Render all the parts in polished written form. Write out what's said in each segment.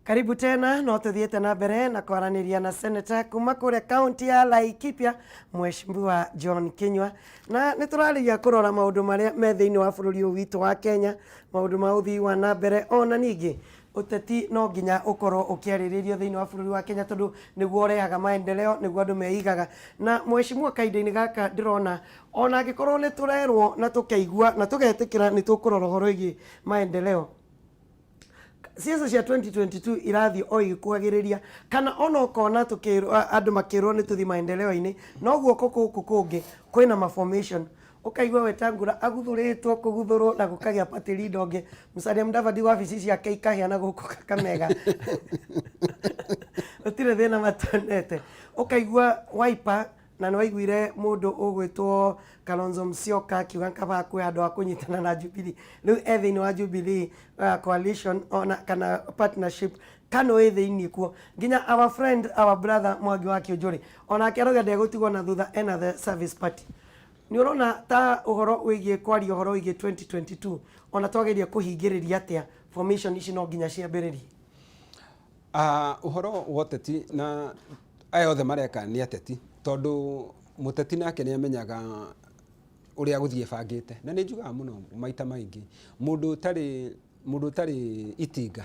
Karibu tena no tuthiĩte na mbere na kwaranĩria na senator kuma kũrĩa kaunti ya Laikipia, Mheshimiwa John Kinyua, na nĩ tũrarĩria kũrora maũndũ marĩa me thĩinĩ wa bũrũri ũyũ witũ wa Kenya, maũndũ ma ũthii wa na mbere, ona ningĩ ũteti no nginya ũkorwo ũkĩarĩrĩrio thĩinĩ wa bũrũri wa Kenya, tondũ nĩguo ũrehaga maendeleo, nĩguo andũ meigaga. Na mheshimiwa, kahinda-inĩ gaka ndĩrona ona angĩkorwo nĩ tũrerwo na tũkaigua na tũgetĩkĩra nĩ tũkũrora ũhoro wĩgiĩ maendeleo, ciaca cia 2022 irathiĩ o igĩkuhagĩrĩria, kana ona ũkona tũkĩrwo, andũ makĩrwo nĩ tũthiĩ maendeleo-inĩ, no guoko gũkũ kũngĩ kwĩna ma formation, ũkaigua Wetangula aguthũrĩtwo kũguthũrwo na gũkagĩa party leader ũngĩ, Musalia Mudavadi wabici ciake ikahĩa na gũkũ Kakamega gũtirĩ thĩna matonete, ũkaigua Wiper na nĩ waiguire mũndũ ũgwĩtwo Kalonzo Musyoka akiuga kaba kwĩ handũ ha kũnyitana na Jubilee, rĩu e thĩinĩ wa Jubilee coalition ona kana partnership kano ĩ thĩinĩ kuo, nginya our friend, our brother Mwangi wa Kĩũnjũrĩ onake arauga ndegũtigwo na thutha, ena the Service Party. Nĩ ũrona ta ũhoro wĩgiĩ kwaria ũhoro wĩgiĩ 2022, ona twageria kũhingĩrĩria atĩa, formation ici no nginya ciambĩrĩrie? Ũhoro wa ũteti na aya othe mareka nĩ ateti, tondũ mũteti nake nĩ amenyaga ũrĩa gũthiĩ bangĩte, na nĩ njugaga mũno maita maingĩ, mũndũ ũtarĩ itinga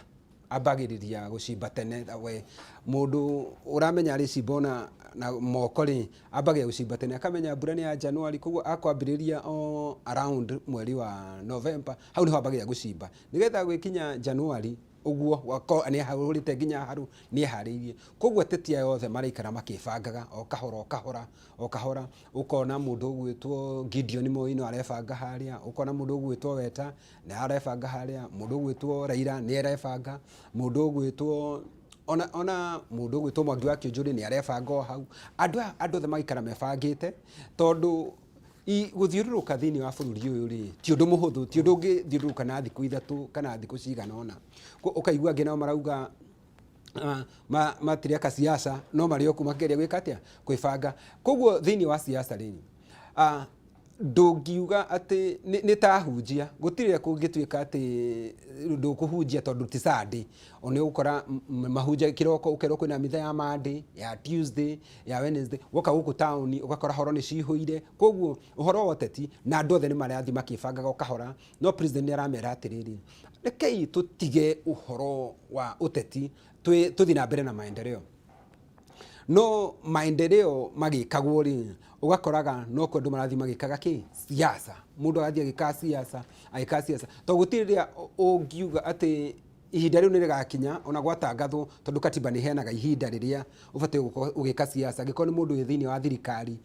ambagĩrĩria gũcimba tene. We mũndũ ũramenya arĩcimba ona na moko rĩ, ambagia gũcimba tene, akamenya mbura nĩ ya January, koguo akwambĩrĩria o around mweri wa November, hau nĩho ambagia gũcimba nĩgetha gwĩkinya January ũguo nĩ ahũrĩte nginya haru, nĩ eharĩirie. Koguo ateti aya othe maraikara makĩbangaga o kahora, o kahora, o kahora. Ũkona mũndũ ũgwĩtwo Gideon Moi no arebanga harĩa, ũkona mũndũ ũgwĩtwo Weta nĩ arebanga harĩa, mũndũ ũgwĩtwo Raila nĩ arebanga, mũndũ ũgwĩtwo ona mũndũ ũgwĩtwo Mwangi wa Kĩũnjũrĩ nĩ arebanga o hau. Andũ aya, andũ othe magaikara mebangĩte, tondũ gũthiũrũrũka thĩinĩ wa bũrũri ũyũ rĩ, ti ũndũ mũhũthũ, ti ũndũ ũngĩthiũrũrũka na thikũ 3 kana thikũ cigana ũna. Ũkaigua angĩ nao marauga matireka siasa, no marĩ o kuo makĩgeria gwĩka atĩa? Kwĩbanga. Koguo thĩinĩ wa siasa rĩ, ndũngiuga atĩ nĩ ta ahunjia, gũtirĩ kũngĩtuĩka atĩ ndũkũhunjia tondũ ti Sunday. Nĩ ũgũkora mahunjia kĩroko, ũkerwo kwĩna mitha ya Monday, ya Tuesday, ya Wednesday, woka gũkũ taũni ũgakora horo nĩ cihũire. Koguo ũhoro wa ũteti na andũ othe nĩ marathiĩ makĩbangaga o kahora, no president nĩ aramera atĩrĩrĩ, rekei tũtige ũhoro wa ũteti, tũthiĩ na mbere na maendeleo. No maendeleo magĩkagwo rĩ, ũgakoraga no kuo andũ marathiĩ magĩkaga kĩ siasa, mũndũ agathiĩ agĩkaga siasa, agĩkaga siasa, tondũ gũtirĩ rĩrĩa ũngiuga atĩ ihinda rĩu nĩ rĩgakinya ona gwatangathwo, tondũ katiba nĩ ĩheanaga ihinda rĩrĩa ũbatiĩ gũkorwo ũgĩka siasa. Angĩkorwo nĩ mũndũ wĩ thĩinĩ wa thirikari,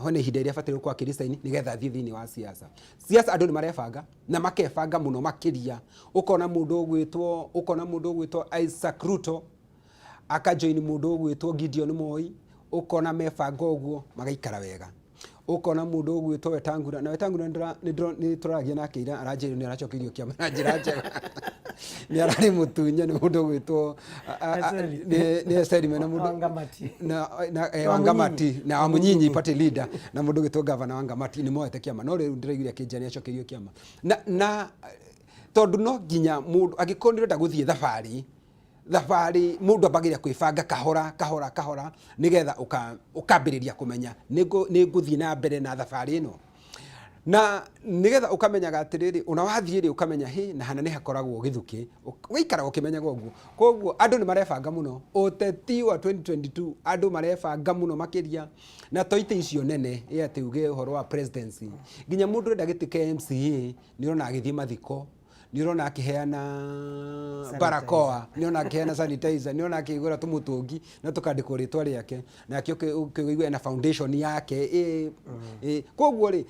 hena ihinda rĩrĩa abatiĩ gũkorwo akĩ-resign nĩgetha athiĩ thĩinĩ wa siasa. Siasa andũ nĩ marebanga na makebanga mũno makĩria. Ũkona mũndũ ũgwĩtwo Isaac Ruto akajoin mũndũ ũgwĩtwo Gideon Moi, ũkona mebanga ũguo magaikara wega. Ũkona mũndũ ũgwĩtwo Wetangula, na Wetangula nĩ tũraragia nake ira, aranjĩrire nĩ aracokeirio kĩama na njĩra njega, nĩ ararĩ mũtunye nĩ mũndũ ũgwĩtwo Eseli. Nĩ Eseli mena mũndũ Wangamati. na Wangamati na Wamunyinyi, party leader, na mũndũ ũgwĩtwo governor Wangamati nĩ moete kĩama, no rĩu ndĩraiguire akĩnjĩra nĩ acokeirio kĩama na tondũ no nginya mũndũ angĩkorwo nĩ ũrenda gũthiĩ thabarĩ, thabarĩ mũndũ ambagĩrĩria kwĩbanga kahora kahora kahora, nĩgetha ũkambĩrĩria kũmenya nĩ ngũthiĩ na mbere na thabarĩ ĩno, na nĩgetha ũkamenyaga atĩrĩrĩ, ona wathiĩ rĩ, ũkamenya hĩ na hana nĩ hakoragwo gĩthukĩ, ũgaikara ũkĩmenyaga ũguo. Koguo andũ nĩ marebanga mũno ũteti wa 2022, andũ marebanga mũno makĩria, na to itĩ icio nene ĩ atĩ uge ũhoro wa presidency, nginya mũndũ ũrenda gĩtĩ kĩa MCA nĩ ũrona agĩthiĩ mathiko, nĩ ũrona akĩheana barakoa, nĩ ũrona akĩheana sanitizer, nĩ ũrona akĩgũra tũmũtũngi na tũkandĩkwo rĩtwa rĩake, nake ũkĩigua ena foundation yake ĩ. Koguo rĩ,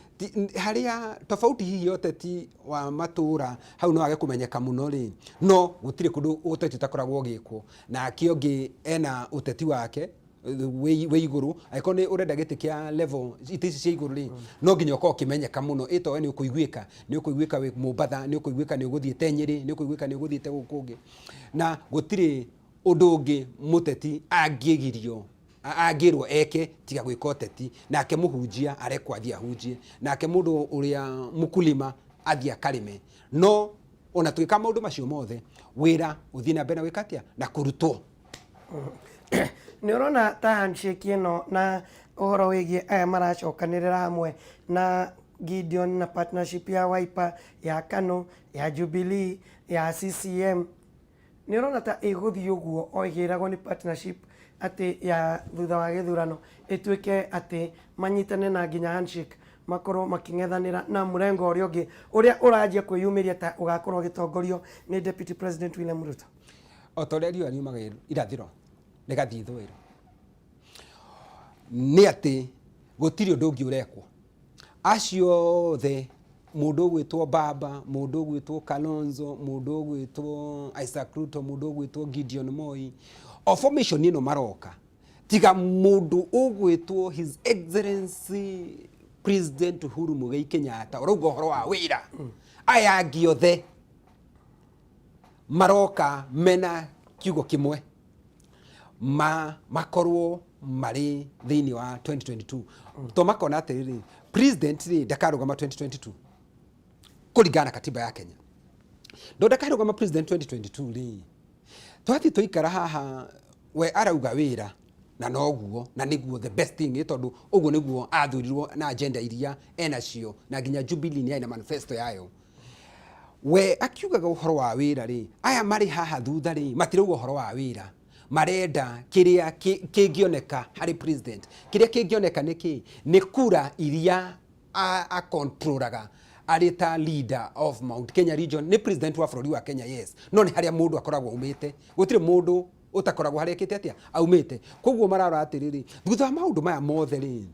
harĩa tofauti hihi ũteti wa matũra hau no age kũmenyeka mũno rĩ, no gũtirĩ kũndũ ũteti ũtakoragwo ũgĩkwo. Nake ũngĩ ena ũteti wake wĩ igũrũ, angĩkorwo nĩ ũrenda gĩtĩ kĩa level itĩ ici cia igũrũ rĩ, no nginya ũkorwo ũkĩmenyeka mũno, ĩ to we nĩ ũkũiguĩka wĩ Mombatha, nĩ ũkũiguĩka nĩ ũgũthiĩte Nyĩrĩ, nĩ ũkũiguĩka nĩ ũgũthiĩte gũkũ kũngĩ, na gũtirĩ ũndũ ũngĩ mũteti angĩgirio angĩrwo eke tiga gwĩka ũteti. Nake mũhunjia arekwo athiĩ ahunjie, nake mũndũ ũrĩa mũkulima athiĩ akarĩme, no Ona tũgĩka maũndũ macio mothe, wĩra ũthiĩ na mbere na gwĩka atĩa na kũrutwo. Nĩ ũrona ta handshake ĩno na ũhoro wĩgiĩ aya maracokanĩrĩra hamwe na Gideon na partnership ya Wiper, ya KANU, ya Jubilee, ya CCM, nĩ ũrona ta ĩgũthiĩ ũguo o ĩgĩragwo nĩ partnership atĩ ya thutha wa gĩthurano ĩtuĩke atĩ manyitane na nginya handshake makorwo makĩng'ethanĩra na mũrengo ũrĩa ũngĩ ũrĩa ũranjia kwĩyumĩria ta ũgakorwo ũgĩtongorio nĩ Deputy President William Ruto? O ta ũrĩa riũa riumaga irathĩro rĩgathiĩ ithũĩro, nĩ atĩ gũtirĩ ũndũ ũngĩ ũrekwo. Acio othe, mũndũ ũgwĩtwo Baba, mũndũ ũgwĩtwo Kalonzo, mũndũ ũgwĩtwo Isaac Ruto, mũndũ ũgwĩtwo Gideon Moi, o formation ĩno maroka, tiga mũndũ ũgwĩtwo His Excellency President Uhuru Muigai Kenyatta ũrauga ũhoro wa wĩra, aya angĩ othe maroka mena kiugo kimwe ma makorwo marĩ thĩinĩ wa 2022, to makona atĩrĩrĩ, president rĩ ndakarũgama 2022 kũringana na katiba ya Kenya. Ndo ndakarũgama president 2022 rĩ, twathiĩ twaikara haha, we arauga wĩra na noguo na nĩguo the best thing, tondũ ũguo nĩguo athurirwo na agenda iria enacio, na nginya Jubilee nĩ yarĩ na manifesto yayo. We akiugaga ũhoro wa wĩra rĩ, aya marĩ haha thutha rĩ matirauga ũhoro wa wĩra, marenda kĩrĩa kĩngĩoneka harĩ president. Kĩrĩa kĩngĩoneka nĩ kĩ? Nĩ kura iria akontrolaga arĩ ta leader of Mount Kenya region. Nĩ president wa bũrũri wa Kenya, yes, no nĩ harĩa mũndũ akoragwo aumĩte. Gũtirĩ mũndũ ũtakoragwo harĩa ekĩte atĩa aumĩte. Koguo mararora atĩrĩrĩ, thutha wa maũndũ maya mothe rĩ,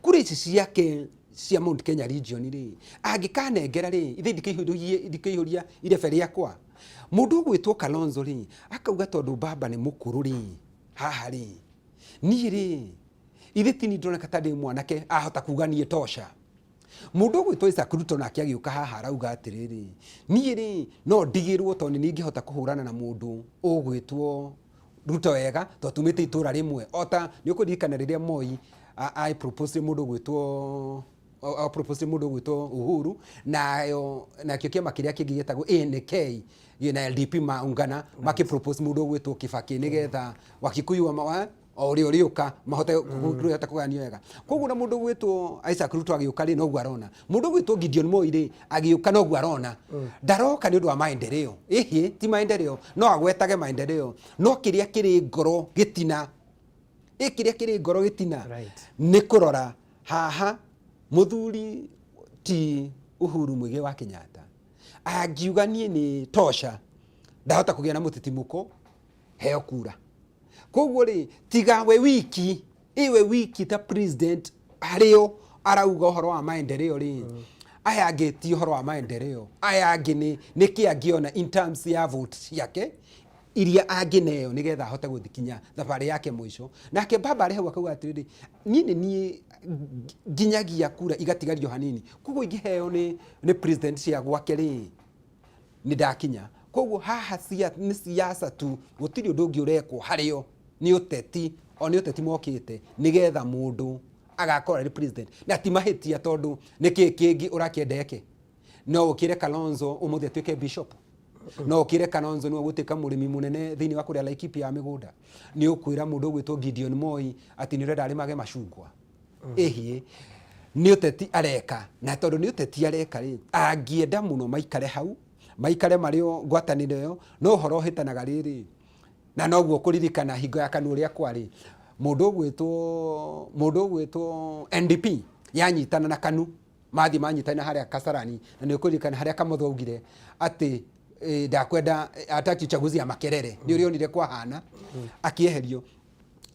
kura ici ciake cia Mount Kenya region rĩ, angĩkanengera rĩ, ithe ndikĩihũria irebe rĩakwa. Mũndũ ũgwĩtwo Kalonzo rĩ, akauga tondũ baba nĩ mũkũrũ rĩ, haha rĩ, niĩ rĩ, ithe ti niĩ ndĩroneka ta ndĩ mwanake ahota kuga niĩ tosha. Mũndũ ũgwĩtwo Isaac Ruto nake agĩũka haha arauga atĩrĩrĩ, niĩ rĩ, no ndigĩrwo tondũ nĩ ingĩhota kũhũrana na mũndũ ũgwĩtwo Ruto wega tondũ tumĩte itũra rĩmwe. Ota nĩ ũkũririkana rĩrĩa Moi a propose mũndũ ũgwĩtwo a propose mũndũ ũgwĩtwo Uhuru, nayo nakĩo kĩama kĩrĩa kĩngĩ gĩtagwo ANK na LDP maungana makĩ propose mũndũ ũgwĩtwo Kibaki nĩgetha Wakikuyu wa o ũrĩa ũrĩũka mahote kũhota kũgayanio wega. Koguo na mũndũ ũgwĩtwo Isaac Ruto agĩũka rĩ, noguo arona. Mũndũ ũgwĩtwo Gideon Moi rĩ, agĩũka noguo arona. Ndaroka nĩ ũndũ wa maendeleo, ĩhĩ ti maendeleo, no agwetage maendeleo, no kĩrĩa kĩrĩ ngoro gĩtina, ĩ kĩrĩa kĩrĩ ngoro gĩtina nĩ kũrora haha mũthuri ti Uhuru Muigai wa Kenyatta angiuga niĩ nĩ tosha, ndahota kũgĩa na mũtitimũko heo kura. Koguo rĩ, tiga we wiki, iwe wiki ta president harĩo arauga ũhoro wa maendeleo rĩ, aya angĩ ti ũhoro wa maendeleo, aya angĩ nĩ nĩkĩ angĩona in terms ya vote ciake iria angĩneo nĩgetha ahote gũthikinya thabarĩ yake mũico. Nake baba arĩ hau akauga atĩrĩrĩ, niĩ nĩ niĩ nginyagia kura igatigario hanini, koguo ingĩheo nĩ president cia gwake rĩ, nĩ ndakinya. Koguo haha cia, nĩ siasa tu, gũtirĩ ũndũ ũngĩ ũrekwo harĩo, nĩ ũteti, o nĩ ũteti mokĩte nĩgetha mũndũ agakorwo arĩ president. Na ti mahĩtia, tondũ nĩkĩ kĩngĩ ũrakĩenda eke? No ũkĩre Kalonzo ũmũthĩ atuĩke bishop? No ũkĩre Kalonzo nĩwe ũgũtuĩka mũrĩmi mũnene thĩinĩ wa kũrĩa Laikipia ya mĩgũnda? Nĩ ũkwĩra mũndũ ũgwĩtwo Gideon Moi atĩ nĩ ũrenda arĩmage macungwa? Ĩhĩ, nĩ ũteti areka, na tondũ nĩ ũteti areka rĩ, angĩenda mũno maikare hau, maikare marĩ o ngwatanĩro ĩyo, no ũhoro ũhĩtanaga rĩrĩ, na noguo kũririkana hingo ya KANU ũrĩa kwarĩ, mũndũ ũgwĩtwo NDP yanyitana na KANU, mathiĩ manyitana harĩa Kasarani, na nĩ ũkũririkana harĩa Kamotho augire atĩ ndakwenda hataki uchaguzi ya makerere, nĩ ũrĩa onire kwahana akĩeherio.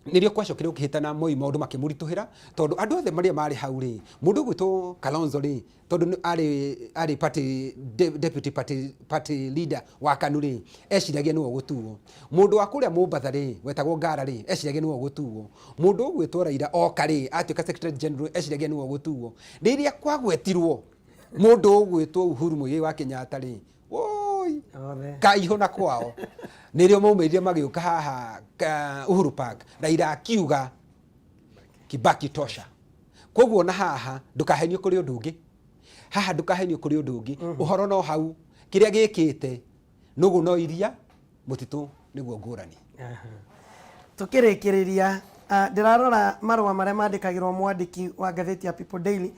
Nĩrĩo kwacokire gũkĩhĩtana Moi, maũndũ makĩmũritũhĩra, tondũ andũ othe marĩa marĩ hau rĩ, mũndũ ũgwĩtwo Kalonzo rĩ, tondũ arĩ party deputy party leader wa KANU rĩ, eciragia nĩwe ũgũtuo. Mũndũ wa kũrĩa Mombatha rĩ, wetagwo Ngara rĩ, eciragia nĩwe ũgũtuo. Mũndũ ũgwĩtwo Raila oka rĩ, atuĩka secretary general, eciragia nĩwe ũgũtuo. Rĩrĩa kwagwetirwo mũndũ ũgwĩtwo Uhuru Muigai wa Kenyatta rĩ, woi, Othe. Kaihũ na kwao nĩrĩo maumĩrire magĩũka haha Uhuru Park, Raila akiuga Kibaki tosha. Koguo na haha ndũkahenio kũrĩ ũndũ ũngĩ, haha ndũkahenio kũrĩ ũndũ ũngĩ, ũhoro no hau. Kĩrĩa gĩkĩte nũgũ no iria mũtitũ nĩguo ngũrani. Tukĩrĩkĩrĩria, ndĩrarora marũa marĩa mandĩkagĩrwo mwandĩki wa ngathĩti ya People Daily,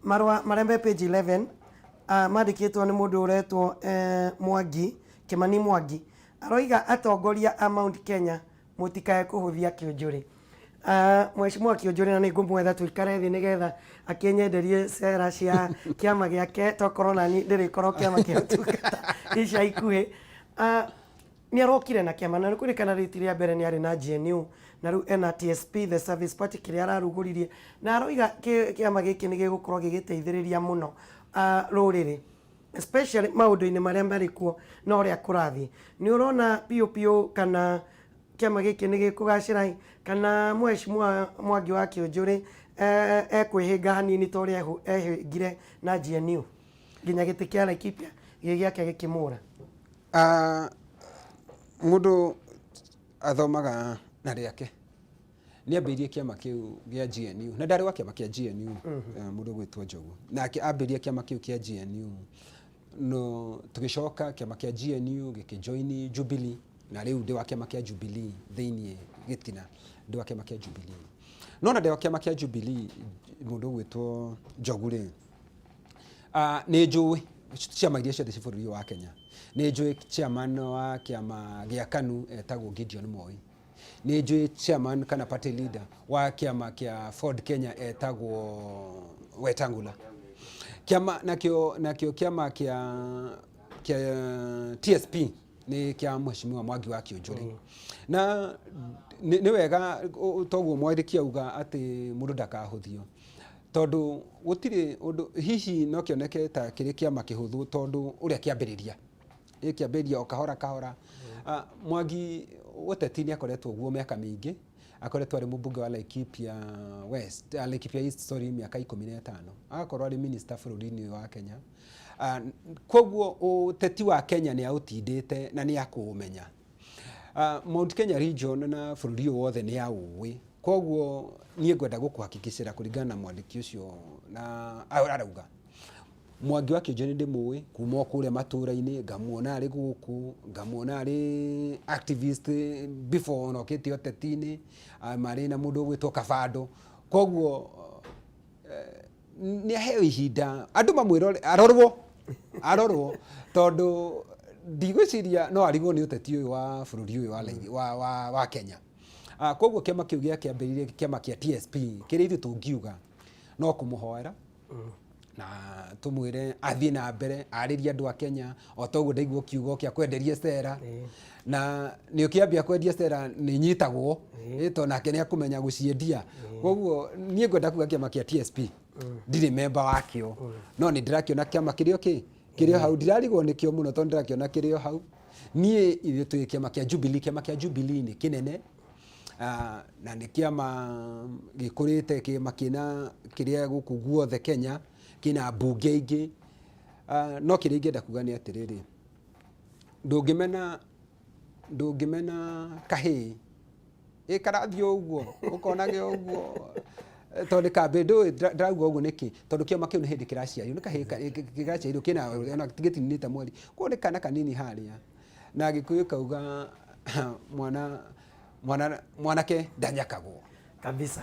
marũa marĩa me page 11, mandĩkĩtwo nĩ mũndũ ũretwo Mwangi, Kĩmani Mwangi. Aroiga atongoria a Mount Kenya mũtikae kũhũthia Kĩũnjũrĩ. Mheshimiwa Kĩũnjũrĩ, na nĩ ngũmwetha tũikare thĩ nĩgetha akĩnyenderie cera cia kĩama gĩake, tokorwo nani ndĩrĩkorwo kĩama kĩa ũtungata ica ikuhĩ. Nĩ arokire na kĩama, na nĩ kũririkana rĩti rĩa mbere nĩ arĩ na GNU, na rĩu ena TSP, The Service Party, kĩrĩa ararugũririe, na aroiga kĩama gĩkĩ nĩ gĩgũkorwo gĩgĩteithĩrĩria mũno rũrĩrĩ, especially maũndũ-inĩ marĩa marĩ kuo na ũrĩa kũrathiĩ. Nĩ ũrona piũ piũ kana kĩama gĩkĩ nĩ gĩkũgacĩra, kana Mheshimiwa Mwangi wa Kĩũnjũrĩ ekwĩhĩnga hanini ta ũrĩa ehĩngire na GNU nginya gĩtĩ kĩa Laikipia gĩ gĩake gĩkĩmũra? Mũndũ athomaga na rĩake. Nĩ ambĩrĩirie kĩama kĩu gĩa GNU, na ndarĩ wa kĩama kĩa GNU, mũndũ ũgwĩtwo Njogu. Nake ambĩrĩria kĩama kĩu kĩa GNU, no tũgĩcoka kĩama kĩa GNU gĩkĩjoini Jubilee, na rĩu ndĩ wa kĩama kĩa Jubilee thĩiniĩ gĩtina, ndĩ wa kĩama kĩa Jubilee. No na ndĩ wa kĩama kĩa Jubilee, mũndũ ũgwĩtwo Njogu rĩ, nĩ njũĩ ciama iria ciothe ci bũrũri ũyũ wa Kenya. Nĩ njũĩ chairman wa kĩama gĩa KANU etagwo Gideon Moi. Nĩ njũĩ chairman kana party leader wa kĩama kĩa Ford Kenya etagwo Wetangula. Kĩama nakĩo nakĩo kĩama kĩa TSP nĩ kĩa Mheshimiwa Mwangi wa Kĩũnjũrĩ. Na nĩ wega toguo mwandĩki auga atĩ mũndũ ndakahũthio, tondũ gũtirĩ ũndũ hihi no kĩoneke ta kĩrĩ kĩama kĩhũthũ, tondũ ũrĩa kĩambĩrĩria gĩkĩambĩrĩria o kahora kahora. Mwangi ũteti nĩ akoretwo guo mĩaka mĩingĩ, akoretwo arĩ mũmbunge wa Laikipia West, Laikipia East, sorry, mĩaka 15, agakorwo arĩ minister bũrũri-inĩ wa Kenya. Koguo ũteti wa Kenya nĩ aũtindĩte na nĩ akũũmenya. Mount Kenya region na bũrũri ũyũ wothe nĩ aũĩ. Koguo niĩ ngwenda gũkũhakikicĩra kũringana na mwandĩki ũcio na arauga, Mwangi wa Kĩũnjũ nĩ ndĩmũĩ kuma o kũrĩa matũra-inĩ, ngamuona arĩ gũkũ, ngamuona arĩ activist before ona okĩte ũteti-inĩ, marĩ na mũndũ ũgwĩtwo Kabando. Koguo nĩ aheo ihinda andũ mamwĩrore, arorwo arorwo, tondũ ndigwĩciria no arigwo nĩ ũteti ũyũ wa bũrũri ũyũ wa Kenya. Koguo kĩama kĩu gĩakĩambĩrĩirie kĩama kĩa TSP, kĩrĩa ithuĩ tũngiuga no kũmũhoera na tũmwĩre athiĩ na mbere arĩrie andũ a Kenya, o ta ũguo ndaigua kiugo kĩa kwenderia cera, na nĩ ũkĩambia kwendia cera nĩ inyitagwo, tondũ nake nĩ akũmenya gũciendia. Koguo niĩ ngwenda kuga kĩama kĩa TSP ndirĩ memba wakĩo, no nĩ ndĩrakĩona kĩama kĩrĩ o kĩ kĩrĩ o hau, ndirarigwo nĩkĩo mũno tondũ ndĩrakĩona kĩrĩ o hau. Niĩ ithuĩ twĩ kĩama kĩa Jubilee, kĩama kĩa Jubilee nĩ kĩnene, na nĩ kĩama gĩkũrĩte, kĩama kĩna kĩrĩa gũkũ guothe Kenya, kĩna mbunge ingĩ. No kĩrĩa ingĩenda kuga nĩ atĩrĩrĩ, ndũngĩmena kahĩĩ ĩ karathiĩ ũguo ũkonage ũguo, tondũ nĩ kambĩ ndũĩ ndĩrauga ũguo nĩkĩ, tondũ kĩama kĩu nĩ hĩndĩ kĩraciarirwo, nĩ kahĩĩ kĩraciarirwo kĩna ona gĩtininĩte mweri, koguo nĩ kana kanini harĩa, na Gĩkũyũ kauga mwana mwana mwanake ndanyakagwo. Kabisa.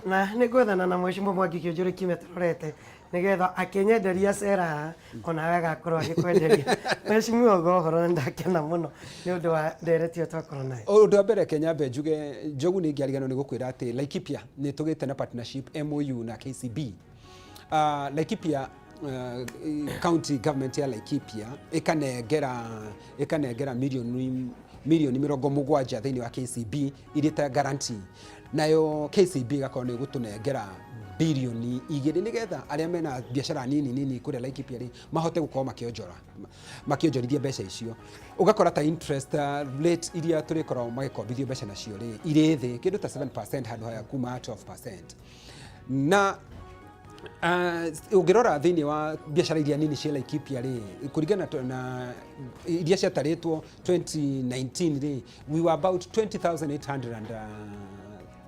Na nĩ ngwethana na Mheshimiwa Mwangi Kĩũnjũrĩ kiumia tũrorete nĩgetha akĩnyenderia cera haha onawe agakorwo agĩkwenderia. Mheshimiwa, uga ũhoro, na ndakena mũno nĩ ũndũ wa ndereti ĩyo twakorwo nayo. Ũndũ wa mbere, Kenya mbe njuge Njogu nĩ ingĩariganĩrwo nĩ gũkwĩra atĩ Laikipia nĩ tũgĩte na partnership MOU na KCB. Laikipia, county government ya Laikipia ĩkanengera milioni 70 thĩinĩ wa KCB irĩ ta guarantee, nayo KCB ĩgakorwo nĩ ĩgũtũnengera birioni 2 nĩgetha arĩa mena biacara nini nini kũrĩa Laikipia rĩ mahote gũkorwo makĩonjorithia mbeca icio, ũgakora ta interest rate iria tũrĩkoragwo magĩkombithio mbeca nacio rĩ irĩ thĩ kĩndũ ta 7% handũ haya kuma 12%. Na ũngĩrora thĩinĩ wa biacara iria nini cia Laikipia rĩ, kũringana na iria ciatarĩtwo 2019 rĩ, we were about 20,800 and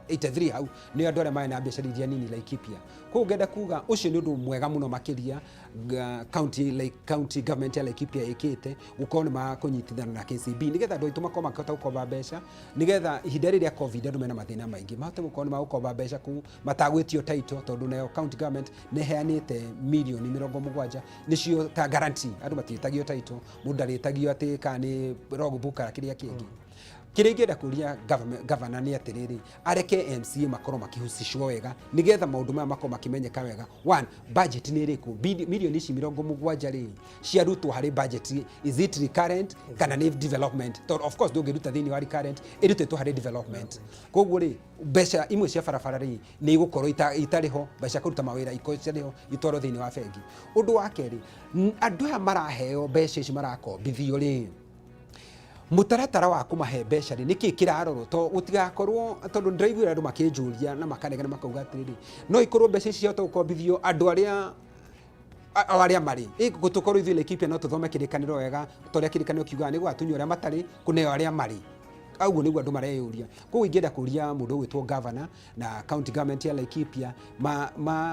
83 hau nĩ andũ arĩa marĩ na biacara iria nini Laikipia. Koguo ngenda kuga ũcio nĩ ũndũ mwega mũno makĩria county, like county government ya Laikipia ĩkĩte gũkorwo nĩ makũnyitithana na KCB nĩgetha andũ aitũ makorwo makĩhota gũkomba mbeca, nĩgetha ihinda rĩrĩa COVID andũ mena mathĩna maingĩ mahote gũkorwo nĩ magũkomba mbeca kũu matagwĩtio title, tondũ nayo county government nĩ ĩheanĩte mirioni 70 nĩcio ta guarantee. Andũ matiĩtagio title, mũndũ ndarĩtagio atĩ kana nĩ logbook kana kĩrĩa kĩngĩ. Kĩrĩa ingĩenda kũria governor nĩ atĩrĩrĩ, areke MCA makorwo makĩhusishwo wega nĩgetha maũndũ maya makorwo makĩmenyeka wega. One, budget nĩ ĩrĩkũ? Mirioni ici 70 rĩ, ciarutwo harĩ budget, is it recurrent kana nĩ development? Tondũ of course ndũngĩruta thĩinĩ wa recurrent, ĩrutĩtwo harĩ development. Koguo rĩ, mbeca imwe cia barabara rĩ, nĩ igũkorwo itarĩ ho, mbeca cia kũruta mawĩra ikorwo citarĩ ho, itwarwo thĩinĩ wa bengi. Ũndũ wa kerĩ, andũ aya maraheo mbeca ici marakombithio rĩ, mũtaratara wa kũmahe mbeca rĩ, nĩkĩ kĩrarorwo? To gũtigakorwo, tondũ ndĩraiguĩra andũ makĩnjũria na makanegena makauga atĩrĩrĩ, no ikorwo mbeca ici ciahota gũkombithio andũ arĩa o arĩa marĩ gũtũkorwo ithuĩ Laikipia no tũthome kĩrĩkanĩro wega ta ũrĩa kĩrĩkanĩro kiugaga nĩ gũgatunywo arĩa matarĩ kũneo arĩa marĩ. Ũguo nĩguo andũ mareyũria. Koguo ingĩenda kũria mũndũ ũgwĩtwo governor na county government ya Laikipia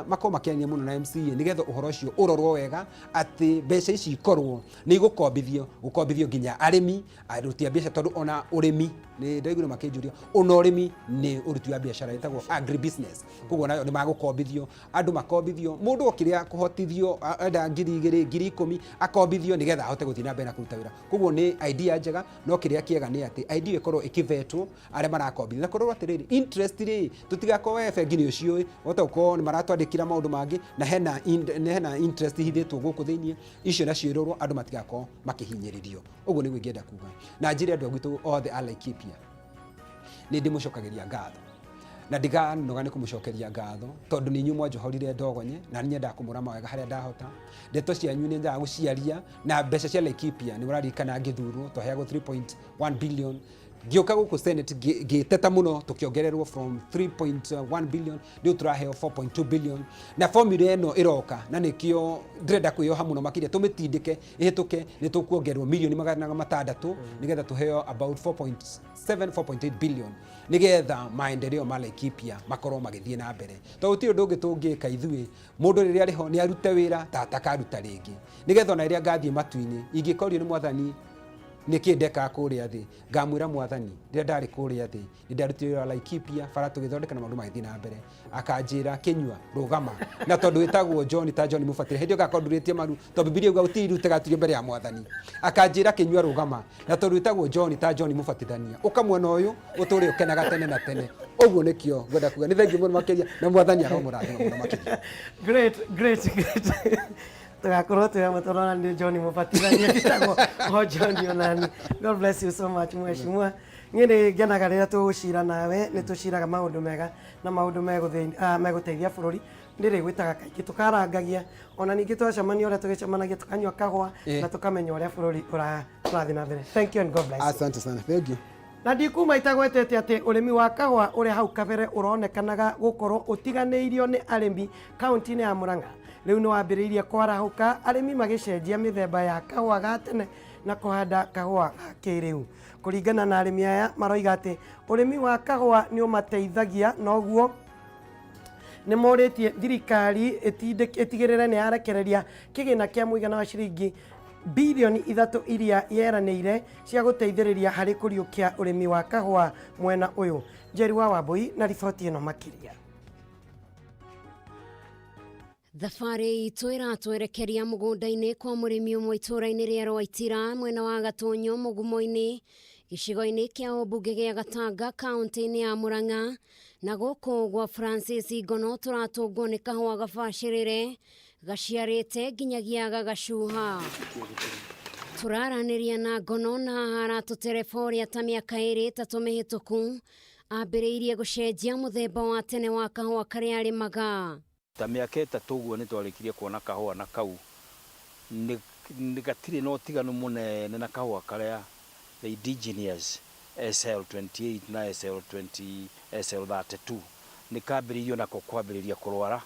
makorwo makĩaria mũno na MCA nĩgetha ũhoro ũcio ũrorwo wega atĩ mbeca ici ikorwo nĩ igũkombithio, gũkombithio nginya arĩmi, aruti a biacara, tondũ ona ũrĩmi nĩ ndaiguire makĩnjũria, ona ũrĩmi nĩ ũruti wa biacara ĩtagwo agribusiness. Koguo nayo nĩ magũkombithio, andũ makombithio, mũndũ o kĩrĩa kũhotithio, enda 2000, 10,000 akombithio nĩgetha ahote gũthiĩ na mbere na kũruta wĩra. Koguo nĩ idea njega, no kĩrĩa kĩega nĩ atĩ idea ĩkorwo ĩkĩvetwo arĩa marakombithia na kũrorwo atĩrĩrĩ, interest rĩ, tũtigakorwo we bengi nĩ ũciũĩ wahota gũkorwo nĩ maratwandĩkĩra maũndũ mangĩ na hena interest ihithĩtwo gũkũ thĩinĩ, icio nacio irorwo andũ matigakorwo makĩhinyĩrĩrio. Ũguo nĩguo ingĩenda kuga. Na njĩre andũ a gwitũ othe a Laikipia nĩ ndĩmũcokagĩria ngatho na ndiganoga nĩ kũmũcokeria ngatho, tondũ nĩ inyuĩ mwanjohorire ndogonye na nĩ nyendaga kũmũrama wega harĩa ndahota. Ndeto cianyu nĩ nyendaga gũciaria na mbeca cia Laikipia nĩ mũraririkana ngĩthurwo twaheagwo 3.1 billion, ngĩũka gũkũ Senate ngĩteta mũno tũkĩongererwo from 3.1 billion, rĩu tũraheo 4.2 billion. Na formula ĩno ĩroka na nĩkĩo ndĩrenda kwĩyoha mũno makĩria tũmĩtindĩke ĩhĩtũke, nĩ tũkuongererwo mirioni 600 nĩgetha tũheo about 4.7 4.8 billion nĩgetha maendeleo ma Laikipia makorwo magĩthiĩ na mbere, tondũ gũtirĩ ũndũ ũngĩ tũngĩka ithuĩ. Mũndũ rĩrĩa arĩ ho nĩ arute wĩra ta atakaruta rĩngĩ, nĩgetha ona rĩrĩa ngathiĩ matu-inĩ ingĩkorio nĩ Mwathani nĩkĩ ndekaga kũrĩa thĩ, ngamwĩra Mwathani rĩrĩa ndarĩ kũrĩa thĩ nĩ ndarutire wĩra wa Laikipia, bara tũgĩthondeka na maũndũ magĩthiĩ na mbere. Akanjĩra, "Kĩnyua, rũgama, na tondũ wĩtagwo John ta John Mũbatithania." Hĩndĩ ĩyo ngakorwo ndurĩtie maru, tondũ Bibilia yugaga gũtirĩ iru itagaturio mbere ya Mwathani. Akanjĩra, "Kĩnyua, rũgama, na tondũ wĩtagwo John ta John Mũbatithania, ũka mwena ũyũ ũtũre ũkenaga tene na tene." Ũguo nĩkĩo ngwenda kuga nĩ thengiũ mũno makĩria na Mwathani aromũrathima mũno makĩria. Great, great, great. Tũgakorwo twĩ hamwe tondũ ona nĩ John Mũbatithania njĩtagwo o John onani. God bless you so much, mheshimiwa. Niĩ nĩ ngenaga rĩrĩa tũgũcira nawe, nĩ tũciraga maũndũ mega na maũndũ megũteithia bũrũri. Ndĩrĩgwĩtaga kaingĩ tũkarangagia, ona ningĩ twacemania ũrĩa tũgĩcemanagia tũkanyua kahũa na tũkamenya ũrĩa bũrũri ũrathiĩ na mbere. Thank you and God bless you. Asante sana, thank you. Na ndikuma itagwetete atĩ ũrĩmi wa kahũa ũrĩa hau kabere ũronekanaga gũkorwo ũtiganĩirio nĩ arĩmi kaunti-inĩ ya Murang'a rĩu nĩ wambĩrĩirie kwarahũka, arĩmi magĩcenjia mĩthemba ya kahũa ga tene na kũhanda kahũa ga kĩrĩu. Kũringana na arĩmi aya, maroiga atĩ ũrĩmi wa kahũa nĩ ũmateithagia, noguo nĩ morĩtie thirikari ĩtigĩrĩre nĩ yarekereria kĩgĩna kĩa mũigana wa ciringi 3 birioni iria yeranĩire cia gũteithĩrĩria harĩ kũriũkia ũrĩmi wa kahũa mwena ũyũ. Njeri wa Wambui na riboti ĩno makĩria. Thabarĩ itũ ĩratwerekeria mũgũnda-inĩ kwa mũrĩmi ũmwe itũũra-inĩ rĩa Rwaitira mwena wa Gatũnyũ mũgumo-inĩ gĩcigo-inĩ kĩa ũmbunge gĩa Gatanga kaũntĩ-inĩ ya Murang'a, na gũkũ gwa Francis Ngono tũratũngwo nĩ kahũa gabacĩrĩre gaciarĩte nginyagia gagacuha. Tũraranĩria na Ngono na haha aratũtereba ũrĩa ta mĩaka 2 3 mĩhĩtũku ambĩrĩirie gũcenjia mũthemba wa tene wa kahũa karĩa arĩmaga. Ta mĩaka 3 ũguo nĩ twarĩkirie kuona kahũa na kau nĩ gatirĩ na ũtiganu mũnene na kahũa karĩa the indigenous SL28 na SL20 SL32. Nĩ kambĩrĩirio nako kwambĩrĩria kũrwara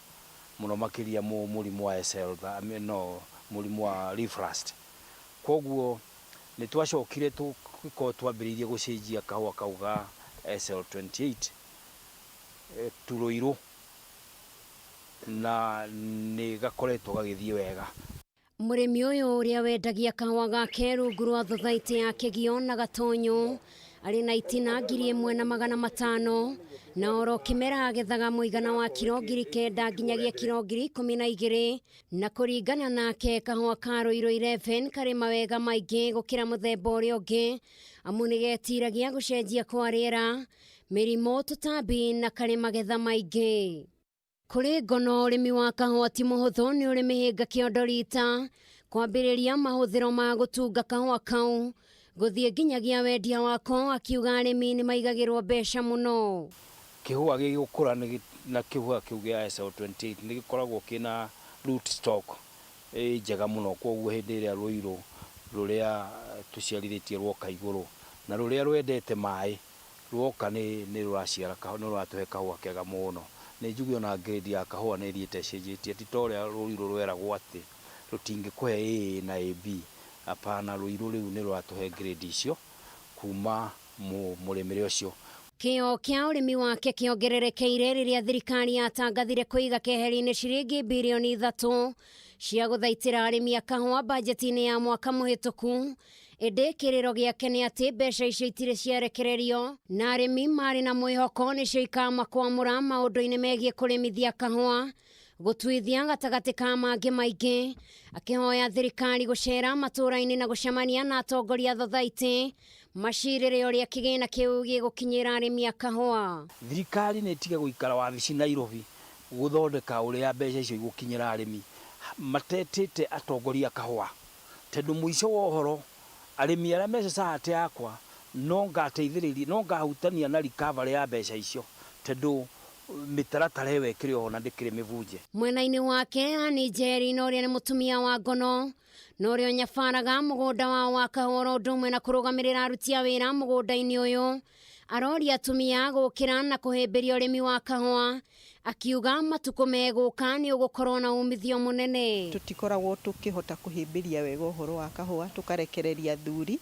mũno makĩria mũrimũ wa SL no mũrimũ wa leaf rust. Koguo nĩ twacokire tũgĩkorwo twambĩrĩirie gũcenjia kahũa kau ga SL28. to Ruiru na nĩ gakoretwo gagĩthiĩ wega. Mũrĩmi ũyũ ũrĩa wendagia kahũa gake rungu rwa thothaitĩ ya Kĩgio na Gatonyo arĩ na itina 1500 na oro kĩmera agethaga mũigana wa kiro 9,000 nginyagia kiro 12,000 na kũringana nake kahũa ka Ruiru 11 karĩ mawega maingĩ gũkĩra mũthemba ũrĩa ũngĩ amu nĩgetiragia gũcenjia kwa rĩera, mĩrimũ, tũtambi na karĩ magetha maingĩ. Kũrĩ ngono ũrĩmi wa kahũa ti mũhũthũ, nĩ ũrĩ mĩhĩnga kĩondo rita kwambĩrĩria mahũthĩro ma gũtunga kahũa kau gũthiĩ nginyagia wendia wako, akiuga arĩmi nĩ maigagĩrwo mbeca mũno. Kĩhũa gĩgũkũra na kĩhũa kĩu gĩa SL28 nĩ gĩkoragwo kĩna root stock ĩ njega mũno, koguo hĩndĩ ĩrĩa rũirũ rũrĩa tũciarithĩtie rwoka igũrũ na rũrĩa rwendete maĩ rwoka nĩ rũraciara nĩ rũratũhe kahũa kega mũno. Nĩ njuge ona grade ya kahũa nĩ ĩthiĩte ĩcenjetie, ti ta ũrĩa rũirũ rweragwo atĩ rũtingĩkũhe AA na AB. Hapana, rũirũ rĩu nĩ rũratũhe grade icio kuma mũrĩmĩre ũcio. Kĩo kĩa ũrĩmi wake kĩongererekeire rĩrĩa thirikari yatangathire kũiga keheri-inĩ ciringi birioni 3 cia gũthaitĩra arĩmi a kahũa bajeti-inĩ ya mwaka mũhĩtũku. Ĩndĩ kĩrĩro gĩake nĩ atĩ mbeca icio itirĩ ciarekererio na arĩmi marĩ na mwĩhoko nĩcio ikamakwamũra maũndũ-inĩ megiĩ kũrĩmithia kahũa, gũtuithia gatagatĩ ka mangĩ maingĩ, akĩhoya thirikari gũcera matũũra-inĩ na gũcemania na atongoria thothaitĩ macirĩre ũrĩa kĩgĩna kĩu gĩgũkinyĩra arĩmi a kahũa. Thirikari nĩ ĩtige gũikara wabici Nairobi gũthondeka ũrĩa mbeca icio igũkinyĩra arĩmi matetĩte atongoria a kahũa, tondũ mũico wa ũhoro arĩmi arĩa me society yakwa no ngateithĩrĩria, no ngahutania na recovery ya mbeca icio, tondũ mĩtaratara ĩyo ĩkĩrĩ oho na ndĩkĩrĩ mĩbunje. Mwena-inĩ wake Anne Njeri na ũrĩa nĩ mũtumia wa ngono na ũrĩa ũnyabaraga mũgũnda wao wa kahũa oro ũndũ ũmwe na kũrũgamĩrĩra aruti a wĩra mũgũnda-inĩ ũyũ, aroria atumia gũkĩra na kũhĩmbĩria ũrĩmi wa kahũa, akiuga matukũ megũka nĩ ũgũkorwo na umithio mũnene. Tũtikoragwo tũkĩhota kũhĩmbĩria wega ũhoro wa kahũa, tũkarekereria athuri,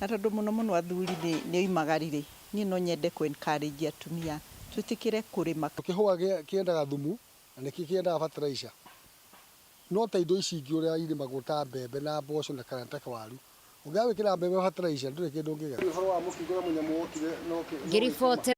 na tondũ mũno mũno athuri nĩ oimagarire, niĩ no nyende kũ encourage atumia twĩtĩkĩre kũrĩma. Kĩhũa kĩendaga thumu na nĩkĩo kĩendaga fertilizer, no ta indo ici ingĩ ũrĩa irĩmagwo ta mbembe na mboco na kana ta waru, ũngĩaga gwĩkĩra mbembe fertilizer ndũrĩ kĩndũ ũngĩgetha. Ũhoro wa mũkingo na mũnyamũ wokire no Ngĩribotera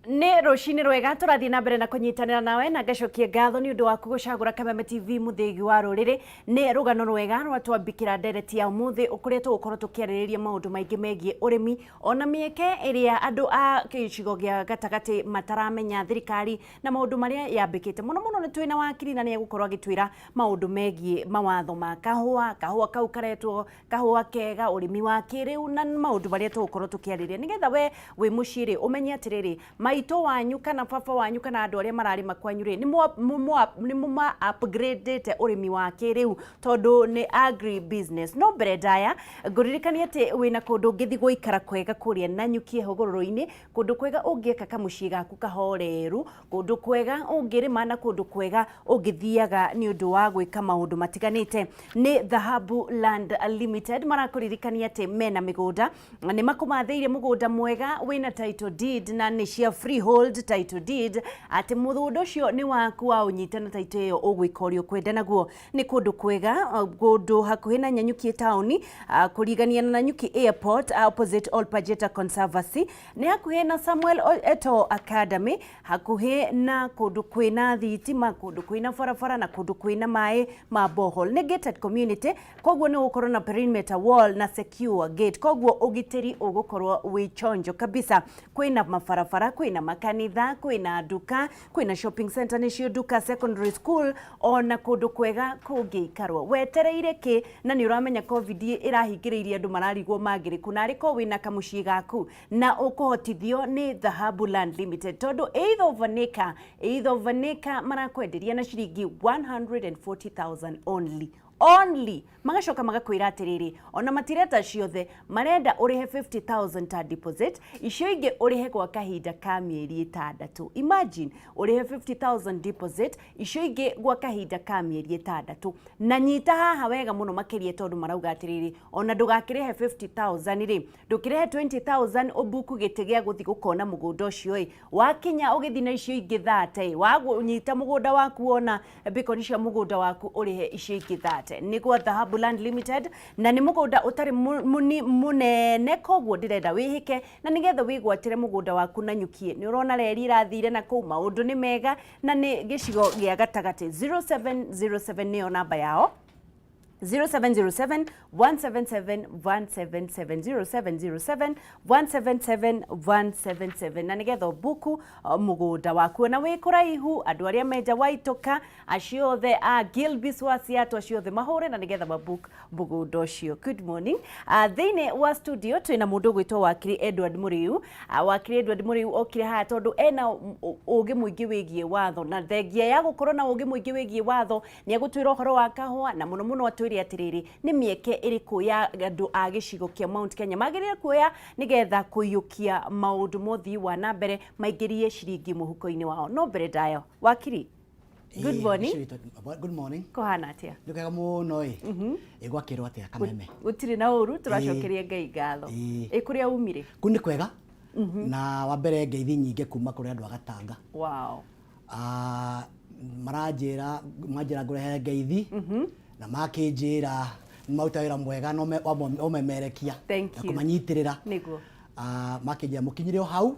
Nĩ rũcinĩ rwega tũrathiĩ na mbere na kũnyitanĩra nawe na ngacokia ngatho nĩ ũndũ waku gũcagũra Kameme TV mũthĩgi wa rũrĩrĩ. Nĩ rũgano rwega rwatwambĩkĩra ndereti ya ũmũthĩ kũrĩa tũgũkorwo tũkĩarĩrĩria maũndũ maingĩ megiĩ ũrĩmi ona mĩeke ĩrĩa andũ a gĩcigo gĩa gatagatĩ mataramenya thirikari na maũndũ marĩa yambĩkĩte. Mũno mũno nĩ twĩna wakiri na nĩ egũkorwo agĩtwĩra maũndũ megiĩ mawatho ma kahũa, kahũa kau karetwo kahũa kega, ũrĩmi wa kĩrĩu na maũndũ marĩa tũgũkorwo tũkĩarĩrĩria nĩgetha we wĩ mũciĩ rĩ ũmenye atĩrĩrĩ maitũ wanyu kana baba wanyu kana andũ arĩa mararĩma kwanyu rĩ nĩ mũma upgradĩte ũrĩmi wa kĩrĩu tondũ nĩ agri business. No mbere ndaya ngũririkanie atĩ wĩna kũndũ ũngĩthiĩ gũikara kwega kũrĩa Nanyuki hũgũrũrũ-inĩ, kũndũ kwega ũngĩaka kamũciĩ gaku kahoreru, kũndũ kwega ũngĩrĩma na kũndũ kwega ũngĩthiaga nĩ ũndũ wa gwĩka maũndũ matiganĩte. Nĩ Dhahabu Land Limited marakũririkania atĩ mena mĩgũnda, nĩ makũmathĩire mũgũnda mwega wĩna title deed na nĩ cia freehold title deed, atĩ mũgũnda ũcio nĩ waku wa ũnyita na title ĩyo ũgwĩka ũrĩa ũkwenda naguo. Nĩ kũndũ kwega, kũndũ hakuhĩ na Nanyuki taũni, kũrigania na Nanyuki Airport, opposite Ol Pajeta Conservancy, nĩ hakuhĩ na Samuel Eto'o Academy, hakuhĩ na kũndũ kwĩna thitima, kũndũ kwĩna barabara na kũndũ kwĩna maĩ ma borehole. Nĩ gated community, koguo nĩ ũgũkorwo na perimeter wall na secure gate, koguo ũgitĩri ũgũkorwo wĩ chonjo kabisa. Kwĩna mabarabara, kwĩna makanitha, kwĩna nduka, kwĩna shopping center nĩcio nduka, secondary school ona kũndũ kwega kũngĩikarwo. Wetereire kĩ? Na nĩ ũramenya COVID ĩrahingĩrĩirie andũ mararigwo mangĩrĩ kũ, na arĩ korwo wĩna kamũciĩ gaku na ũkũhotithio nĩ Dhahabu Land Limited, tondũ eighth of an acre, eighth of an acre marakwenderia na ciringi 140,000 only. Only magacoka magakwĩra atĩrĩrĩ, ona matireta ciothe, marenda ũrĩhe 50,000 ta deposit, icio ingĩ ũrĩhe gwa kahinda ka mĩeri ĩtandatũ. Imagine, ũrĩhe 50,000 deposit, icio ingĩ gwa kahinda ka mĩeri ĩtandatũ. Na nyita haha wega mũno makĩria tondũ marauga atĩrĩrĩ, ona ndũgakĩrĩhe 50,000 rĩ, ndũkĩrĩhe 20,000 ũmbuku gĩtĩ gĩa gũthiĩ gũkona mũgũnda ũcio ĩ, wakinya ũgĩthiĩ na icio ingĩ 30 ĩ, wanyita mũgũnda waku wona mbikoni cia mũgũnda waku ũrĩhe icio ingĩ 30. Nĩ gwa Dhahabu Land Limited na nĩ mũgũnda ũtarĩ mũnene, koguo ndĩrenda wĩhĩke na nĩgetha wĩgwatĩre mũgũnda waku na nyukie. Nĩ ũrona reri ĩrathire na kũu, maũndũ nĩ mega na nĩ gĩcigo gĩa gatagatĩ. 0707 nĩyo namba yao. 0707 177 177 0707 177 177 na nigetha ũbuku mũgũnda waku na wĩ kũraihu, andũ arĩa menja waitũka acio othe a Gilbis wa Seattle, acio othe mahũre na nigetha mabook mũgũnda ũcio. Good morning. Thĩinĩ wa studio twĩna mũndũ ũgwĩtwo Wakiri Edward Mũrĩu. Wakiri Edward Mũrĩu okire haha tondũ ena ũgĩ mũingĩ wĩgiĩ watho, na thengia ya gũkorwo na ũgĩ mũingĩ wĩgiĩ watho nĩ egũtwĩra ũhoro wa kahũa, na mũno mũno atwĩre atĩrĩrĩ, nĩ mĩeke ĩrĩkũ ya andũ a gĩcigo kĩa Mount Kenya magĩrĩire kuoya nĩgetha kũiyũkia maũndũ ma ũthii wa na mbere maingĩrie ciringi mũhuko-inĩ wao. No mbere ndaya, Wakiri, good morning. Good morning. Kũhana atĩa? Nĩ kwega mũno ĩ. Ĩ gwakĩrwo atĩa Kameme? Gũtirĩ na ũru, tũracokeria Ngai ngatho. Ĩ kũrĩa umire? Kũu nĩ kwega. Na wa mbere ngeithi nyingĩ kuma kũrĩ andũ a Gatanga. Wow. Maranjĩra manjĩra ngũrehere ngeithi na makĩnjĩra nĩ maruta wĩra mwega na ũmemerekia Thank na you. kũmanyitĩrĩra. Nĩguo. Makĩnjĩra mũkinyire o hau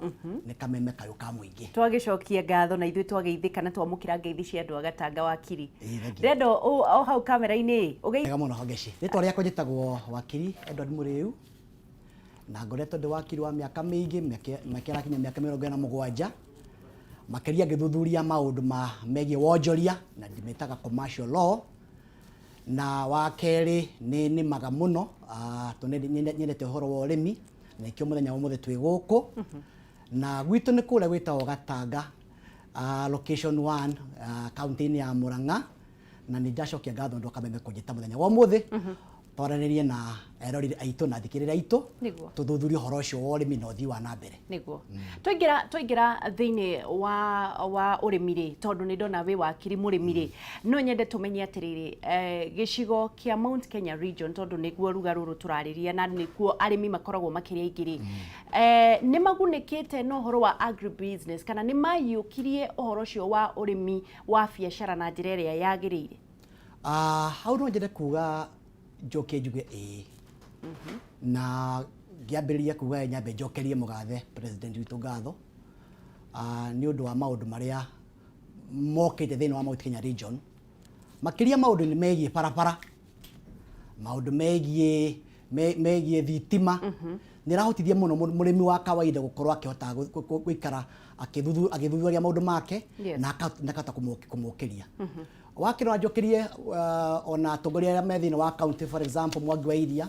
nĩ Kameme kayũ ka mũingĩ. Twagĩcokia ngatho na ithuĩ twageithĩka na twamũkĩra ngeithi cia andũ a Gatanga, Wakiri. Ĩĩ, thank you. Ndĩrenda o hau kamera-inĩ ĩ Wega mũno Hongeci. Rĩtwa rĩakwa njĩtagwo Wakiri Edward Mũrĩu na ngoretwo ndĩ wakiri wa mĩaka mĩingĩ, mĩaka ĩrakinya mĩaka 47, makĩria ngĩthuthuria maũndũ ma megiĩ wonjoria na ndĩmĩtaga commercial law. Na wa kerĩ nĩ nĩmaga mũno, tondũ nyendete ũhoro wa ũrĩmi na nĩkĩo mũthenya wa ũmũthĩ twĩ gũkũ. Na gwitũ nĩ kũrĩa gwĩtagwo Gatanga, location 1, kaunti-inĩ ya Murang'a, na nĩ ndacokia ngatho ndũ Kameme kũnjĩta mũthenya wa ũmũthĩ twaranĩrie na eroreri aitũ na athikĩrĩria aitũ tũthuthurie ũhoro ũcio wa ũrĩmi na ũthii wa na mbere. Nĩguo. Twaingĩra thĩinĩ wa ũrĩmi rĩ, tondũ nĩ ndona wĩ wakiri mũrĩmi rĩ, no nyende tũmenye atĩrĩrĩ, gĩcigo kĩa Mount Kenya region, tondũ nĩguo ruga rũrũ tũrarĩria na nĩkuo arĩmi makoragwo makĩria aingĩ rĩ, nĩ magunĩkĩte na ũhoro wa agribusiness kana nĩ maiyũkirie ũhoro ũcio wa ũrĩmi wa biacara na njĩra ĩrĩa yagĩrĩire? Hau no nyende kuga njoke njuge ĩĩ, na ngĩambĩrĩria kuga nyambe njokerie mũgathe president witũ ngatho nĩ ũndũ wa maũndũ marĩa mokĩte thĩinĩ wa Mount Kenya region, makĩria maũndũ nĩ megiĩ barabara, maũndũ megiĩ thitima. Nĩ ĩrahotithia mũno mũrĩmi wa kawaida gũkorwo akĩhota gũikara agĩthuthuria maũndũ make na akahota kũmũkĩria. Wakĩrora njokerie ona atongoria arĩa me thĩinĩ wa county, for example Mwangi wa Iria,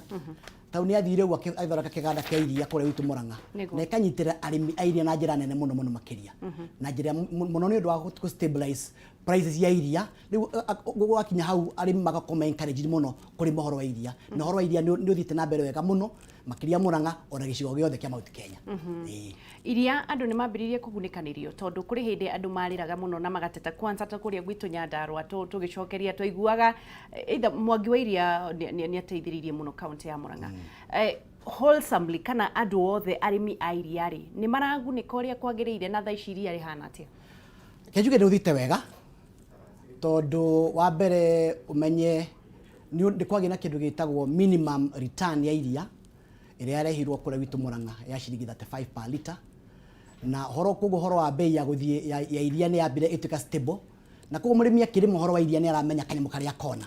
tau nĩ athire ũguo agĩthondeka kĩganda kĩa iria kũrĩa gwitũ Murang'a na ĩkanyitĩrĩra arĩmi a iria na njĩra nene mũno mũno makĩria na njĩra mũno nĩ ũndũ wa gũ stabilize prices ya iria. Rĩu gwakinya hau arĩmi magakorwo me encouraged mũno kũrĩma ũhoro wa iria, na ũhoro wa iria nĩ ũthiĩte na mbere wega mũno makĩria Murang'a ona gĩcigo gĩothe kĩa Mount Kenya. Ĩĩ. Iria andũ nĩ mambĩrĩirie kũgunĩkanĩrio, tondũ kũrĩ hĩndĩ andũ marĩraga mũno na magateta, kwanza ta kũrĩa gwitũ Nyandarua tũgĩcokeria twaiguaga either Mwangi wa Iria nĩ ateithĩrĩirie mũno kaunti ya Murang'a. Wholesomely kana andũ othe arĩmi a iria rĩ, nĩ maragunĩka ũrĩa kwagĩrĩire, na thaa ici iria rĩhana atĩa? Reke njuge nĩ ũthiĩte wega, tondũ wa mbere ũmenye nĩ kwagĩa na kĩndũ gĩtagwo minimum return ya iria ĩrĩa yarehirwo kũrĩa gwitũ Murang'a ya ciringi 35 per litre, na ũhoro koguo ũhoro wa bei ya gũthiĩ ya iria nĩ yambire ĩtuĩka stable, na koguo mũrĩmi akĩrĩma ũhoro wa iria nĩ aramenya kanyamũ karĩa akona,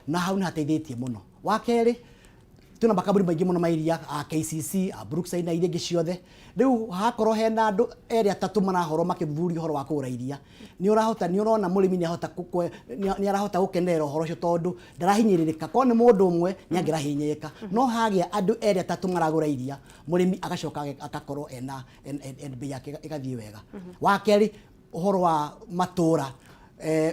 na hau nĩ hateithĩtie mũno. Wa kerĩ, twĩna makambuni maingĩ mũno ma iria, a KCC, a Brookside na iria ingĩ ciothe. Rĩu hakorwo hena andũ erĩ atatũ marahorwo makĩthuthuria ũhoro wa kũgũra iria, nĩ ũrahota, nĩ ũrona mũrĩmi nĩ ahota nĩ arahota gũkenerera ũhoro ũcio tondũ ndarahinyĩrĩrĩka. Korwo nĩ mũndũ ũmwe nĩ angĩrahinyĩrĩrĩka, no hagĩa andũ erĩ atatũ maragũra iria, mũrĩmi agacoka agakorwo ena bei yake ĩgathiĩ wega. Wa kerĩ, ũhoro wa matũra.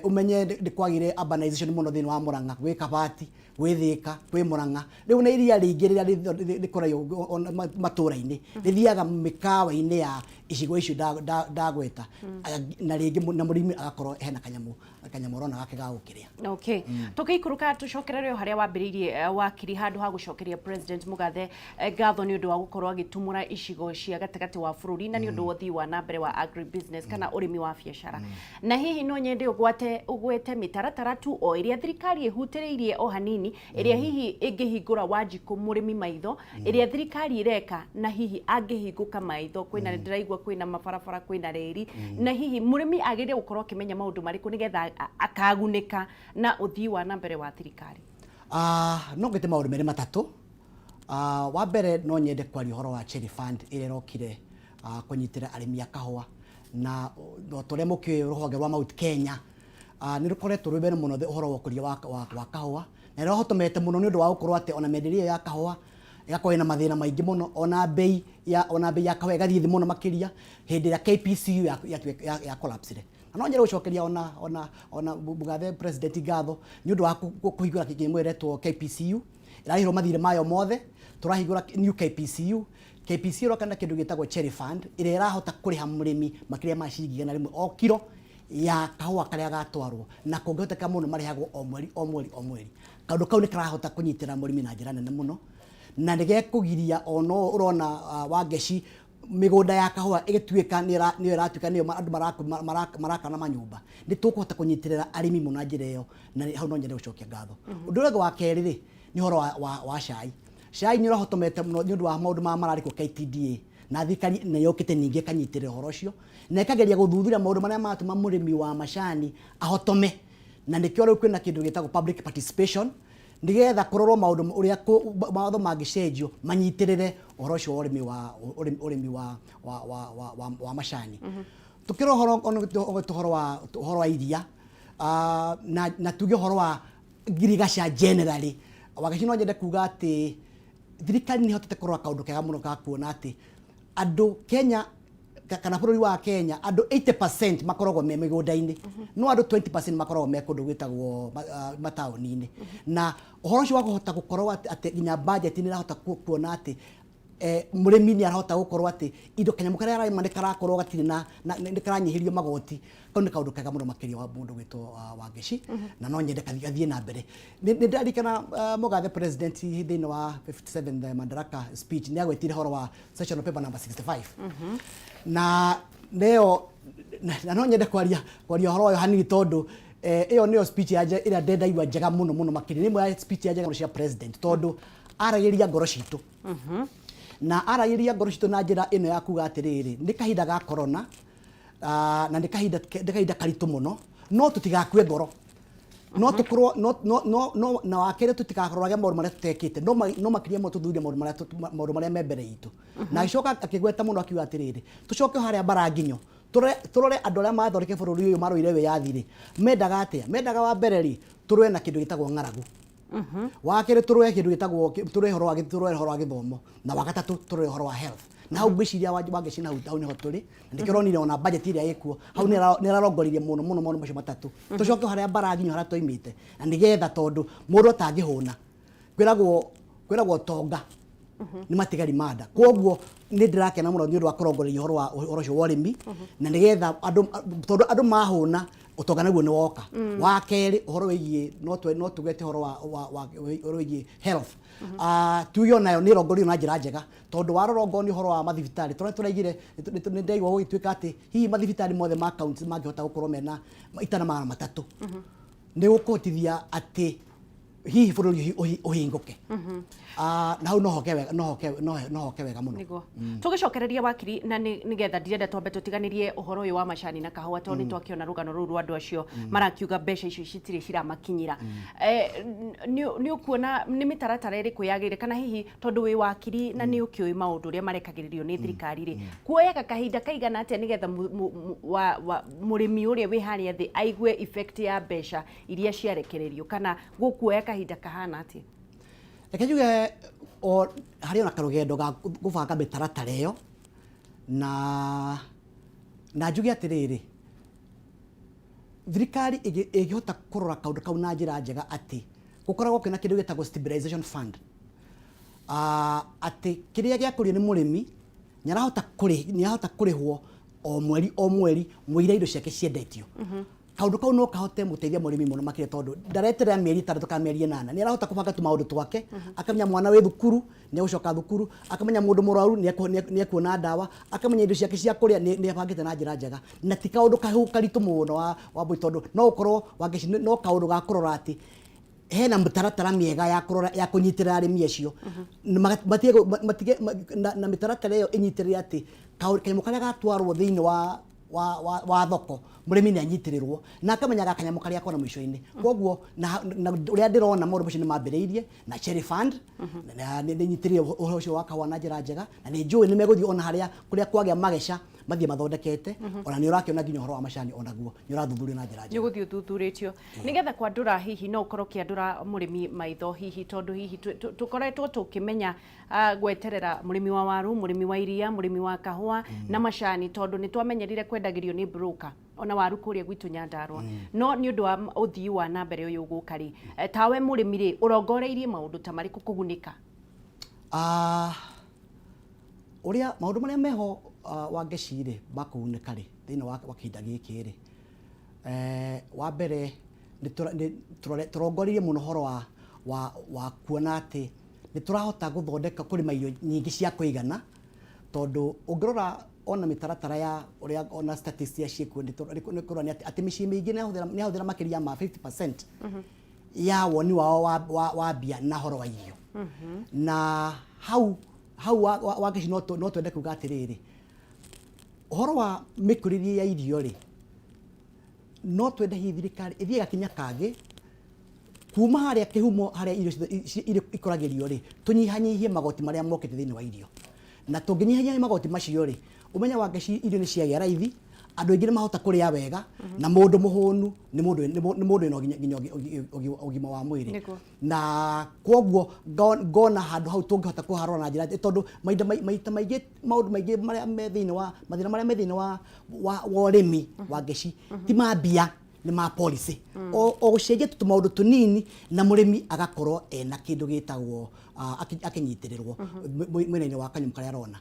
Umenye nĩ kwagire urbanization mũno thĩinĩ wa Murang'a, gwĩ Kabati, gwĩ Thĩka, gwĩ Murang'a. Rĩu na iria rĩingĩ rĩrĩa rĩkoragwo matũra-inĩ rĩthiaga mĩkawa-inĩ ya icigo icio ndagweta, na rĩngĩ na mũrĩmi agakorwo hena kanyamũ kanyamũ arona gake ga gũkĩrĩa. Okay. Tũgĩikũrũka tũcokerere o harĩa wambĩrĩirie, wakiri, handũ ha gũcokeria President Mũgathe ngatho nĩ ũndũ wa gũkorwo agĩtumũra icigo cia gatagatĩ wa bũrũri na nĩ ũndũ wa ũthii wa na mbere wa agribusiness kana ũrĩmi wa biacara. Na hihi no nyende ũgwate ũgwete mĩtaratara tu o ĩrĩa thirikari ĩhutĩrĩirie o hanini, ĩrĩa hihi ĩngĩhingũra Wanjikũ mũrĩmi maitho, ĩrĩa thirikari ĩreka na hihi angĩhingũka maitho. Kwĩna, ndĩraigua kwĩna mabarabara, kwĩna reri, na hihi mũrĩmi agĩrĩire gũkorwo akĩmenya maũndũ marĩkũ nĩgetha akagunĩka na ũthii wa na mbere wa thirikari? No ngwĩte maũndũ merĩ matatũ. Wa mbere, no nyende kwaria ũhoro wa Cherry Fund ĩrĩa ĩrokire kũnyitĩra arĩmi a kahũa, na o ta ũrĩa mũkĩũĩ, rũhonge rwa Mount Kenya nĩ rũkoretwo rwĩ mbere mũno ũhoro wa ũkũria wa kahũa, na nĩ rũhotomete mũno nĩ ũndũ wa gũkorwo atĩ ona mĩenderie ĩyo ya kahũa ĩgakorwo ĩna mathĩna maingĩ mũno, ona bei ya kahũa ĩgathiĩ thĩ mũno makĩria hĩndĩ ĩrĩa KPCU ya collapsire. Na no nyende gũcokeria ona mũgathe President ngatho nĩ ũndũ wa kũhingũra kĩmwe ĩretwo KPCU ĩrarĩhĩrwo mathirĩ mayo mothe. Tũrahingũra new KPCU. KPCU ĩroka na kĩndũ gĩtagwo Cherry Fund ĩrĩa ĩrahota kũrĩha mũrĩmi makĩria ma ciringi 100 o kiro ya kahũa karĩa gatwarwo, na kũngĩhoteka mũno marĩhagwo o mweri, o mweri, o mweri. Kaũndũ kau nĩ karahota kũnyitĩra mũrĩmi na njĩra nene mũno, na nĩ gekũgiria ona ũũ ũrona Wangeci, mĩgũnda ya kahũa ĩgĩtuĩka nĩyo ĩratuĩka nĩyo andũ maraka na manyũmba. Nĩ tũkũhota kũnyitĩrĩra arĩmi mũno na njĩra ĩyo, na hau no nyende gũcokia ngatho. Ũndũ ũrĩa ũngĩ wa kerĩ rĩ, nĩ ũhoro wa cai. Cai nĩ ũrahotomete mũno nĩ ũndũ wa maũndũ marĩa mararĩ kuo KTDA, na thirikari nĩ yũkĩte ningĩ ĩkanyitĩrĩra ũhoro ũcio na ĩkageria gũthuthuria maũndũ marĩa maratũma mũrĩmi wa macani ahotome, na nĩkĩo rĩu kwĩna kĩndũ gĩtagwo public participation, nĩgetha kũrorwo maũndũ ũrĩa mawatho mangĩcenjio manyitĩrĩre ũhoro ũcio wa ũrĩmi wa macani. Tũkĩrora ũhoro ona ũhoro wa iria, na tuge ũhoro wa ngirigaca generally, Wagaci, no nyende kuga atĩ thirikari nĩ ĩhotete kũrora kaũndũ kega mũno ga kuona atĩ andũ Kenya kana bũrũri wa Kenya, andũ 80% makoragwo me mĩgũnda-inĩ, no andũ 20% makoragwo me kũndũ gwĩtagwo mataũni-inĩ. Na ũhoro ũcio wa kũhota gũkorwo atĩ nginya budget nĩ ĩrahota kuona atĩ mũrĩmi nĩ arahota gũkorwo atĩ indo kanyamũ karĩa ararĩma nĩ karakorwo gatirĩ na nĩ karanyihĩrio magoti, kau nĩ kaũndũ kega mũno makĩria wa mũndũ gwĩtwo Wangeci, na no nyende gathiĩ na mbere. Nĩ ndirarikana mũgathe President thĩinĩ wa 57 Madaraka speech nĩ agwetire ũhoro wa sessional paper number 65, na nĩyo na no nyende kwaria ũhoro ũyũ hanini, tondũ ĩyo nĩyo speech ya ĩrĩa ndendaigua njega mũno mũno makĩria. Nĩ ĩmwe ya speech ya njega mũno cia President, tondũ aragĩria ngoro citũ, na aragĩria ngoro citũ na njĩra ĩno ya kuga atĩrĩrĩ, nĩ kahinda ga corona, na nĩ kahinda karitũ mũno, no tũtigakue ngoro, no tũkorwo no na wa kerĩ, tũtikarorage maũndũ marĩa tũtekĩte, no makĩria mũno tũthuthurie maũndũ marĩa me mbere itũ. Na agĩcoka akĩgweta mũno akiuga atĩrĩrĩ, tũcoke harĩa mbara nginyo, tũrore andũ arĩa mathondekire bũrũri ũyũ, marũire wĩyathi rĩ, mendaga atĩa? Mendaga wa mbere rĩ, tũrũe na kĩndũ gĩtagwo ng'aragu, wa kerĩ tũrũe kĩndũ gĩtagwo tũrũe ũhoro wa gĩthomo, na wa gatatũ tũrũe ũhoro wa health. Na hau ngwĩciria Wangeci, na hau nĩho tũrĩ, na nĩkĩo ũronire ona budget ĩrĩa ĩkuo hau nĩ ĩrarongoririe mũno mũno maũndũ macio matatũ, tũcoke harĩa mbara nginyo harĩa twaimĩte, na nĩgetha, tondũ mũndũ atangĩhũna, kwĩragwo tonga nĩ matigari ma nda. Koguo nĩ ndĩrakena mũno nĩ ũndũ wa kũrongoreria ũhoro ũcio wa ũrĩmi, na nĩgetha andũ, tondũ andũ mahũna, ũtonga naguo nĩ woka. Wa kerĩ, ũhoro wĩgiĩ no tugete ũhoro wĩgiĩ health. Tuge onayo nĩ ĩrongoreirio na njĩra njega, tondũ warora ongorwo nĩ ũhoro wa mathibitarĩ, tũrĩa tũraigire, nĩ ndaigua gũgĩtuĩka atĩ hihi mathibitarĩ mothe ma county mangĩhota gũkorwo mena itanda 300, nĩ gũkũhotithia atĩ hihi bũrũri ũhingũke. Na hau no hoke wega, no hoke wega mũno. Nĩguo tũgĩcokereria, wakiri, na nĩgetha ndirenda twambe tũtiganĩrie ũhoro ũyũ wa macani na kahũa, tondũ nĩ twakĩona rũgano rũu rwa andũ acio marakiuga mbeca icio citirĩ ciramakinyĩra. Nĩ ũkuona nĩ mĩtaratara ĩrĩkũ yagĩrĩire, kana hihi tondũ wĩ wakiri na nĩ ũkĩũĩ maũndũ ũrĩa marekagĩrĩrio nĩ thirikari rĩ, kuoyaga kahinda kaigana atĩa nĩgetha mũrĩmi ũrĩa wĩ harĩa thĩ aigue effect ya mbeca iria ciarekererio, kana gũkuoya kahinda kahana atĩa? Reke njuge o harĩ ona karũgendo ga gũbanga mĩtaratara ĩyo, na njuge atĩrĩrĩ, Thirikari ĩngĩhota kũrora kaũndũ kau na njĩra njega atĩ gũkoragwo kwĩna kĩndũ gĩtagwo stabilization fund, atĩ kĩrĩa gĩakũrio nĩ mũrĩmi nĩarahota kũrĩhwo o mweri o mweri mũira indo ciake ciendetio. Kaũndũ kau no kahote mũteithia mũrĩmi mũno makĩria, tondũ ndareterera mĩeri 6 kana mĩeri 8, nĩ arahota kũbanga tũmaũndũ twake, akamenya mwana wĩ thukuru nĩ egũcoka thukuru, akamenya mũndũ mũrwaru nĩ ekuona ndawa, akamenya indo ciake cia kũrĩa nĩ abangĩte na njĩra njega. Na ti kaũndũ karitũ mũno wa mbũri, tondũ no ũkorwo Wangeci no kaũndũ ga kũrora atĩ hena mĩtaratara mĩega ya kũrora ya kũnyitĩrĩra arĩmi acio. Na matige matige na mĩtaratara ĩyo ĩnyitĩrĩre atĩ kanyamũ karĩa gatwarwo thĩinĩ wa thoko, mũrĩmi nĩ anyitĩrĩrwo na akamenyaga kanyamũ karĩa akona mũico-inĩ. Koguo na ũrĩa ndĩrona, maũndũ macio nĩ mambĩrĩirie na Cherry Fund na nĩ nyitĩrĩire ũhoro ũcio wa kahũa na njĩra njega, na nĩ njũĩ nĩ megũthiĩ ona harĩa kũrĩa kwagĩa mageca mathiĩ mathondekete. Ona nĩ ũrakĩona nginya ũhoro wa macani onaguo nĩ ũrathuthurio na njĩra njega. Nĩ ũgũthiĩ ũthuthurĩtio nĩgetha kwandũra. Hihi no ũkorwo ũkĩandũra mũrĩmi maitho, hihi tondũ hihi tũkoretwo tũkĩmenya gweterera mũrĩmi wa waru, mũrĩmi wa iria, mũrĩmi wa kahũa na macani, tondũ nĩ twamenyerire kwendagĩrio nĩ broker ona waru kũrĩa gwitũ Nyandarua. No nĩ ũndũ wa ũthii wa na mbere ũyũ ũgũka rĩ, tawe mũrĩmi rĩ, ũrongoreirie maũndũ ta marĩkũ kũgunĩka? Ũrĩa maũndũ marĩa meho, Wangeci rĩ, makũgunĩka rĩ thĩinĩ wa kĩhinda gĩkĩ rĩ, wa mbere nĩ tũrongoreirie mũno ũhoro wa kuona atĩ nĩ tũrahota gũthondeka kũrĩma irio nyingĩ cia kũigana, tondũ ũngĩrora ona mĩtaratara ya ũrĩa ona statistics iria ciĩkuo nĩ kũronania atĩ mĩciĩ mĩingĩ nĩ yahũthĩra makĩria ma 50% ya woni wao wa mbia na ũhoro wa irio. Na hau Wangeci no twende kuga atĩrĩrĩ, ũhoro wa mĩkũrĩrie ya irio rĩ, no twende hihi thirikari ĩthiĩ gakinya kangĩ kuma harĩa kĩhumo harĩa irio irio ikũragĩrio rĩ, tũnyihanyihie magoti marĩa mokĩte thĩinĩ wa irio. Na tũngĩnyihanyihia magoti macio rĩ, ũmenye Wangeci irio nĩ ciagĩa raithi, andũ aingĩ nĩ mahota kũrĩa wega, na mũndũ mũhũnu nĩ mũndũ wĩna nginya ũgima wa mwĩrĩ. Na kwoguo ngona handũ hau tũngĩhota kũharora na njĩra, tondũ maita maingĩ maũndũ maingĩ marĩa me thĩinĩ wa mathĩna marĩa me thĩinĩ wa ũrĩmi, Wangeci, ti ma mbia, nĩ ma policy. O gũcenjia tu tũmaũndũ tũnini na mũrĩmi agakorwo ena kĩndũ gĩtagwo akĩnyitĩrĩrwo mwena-inĩ wa kanyamũ karĩa arona.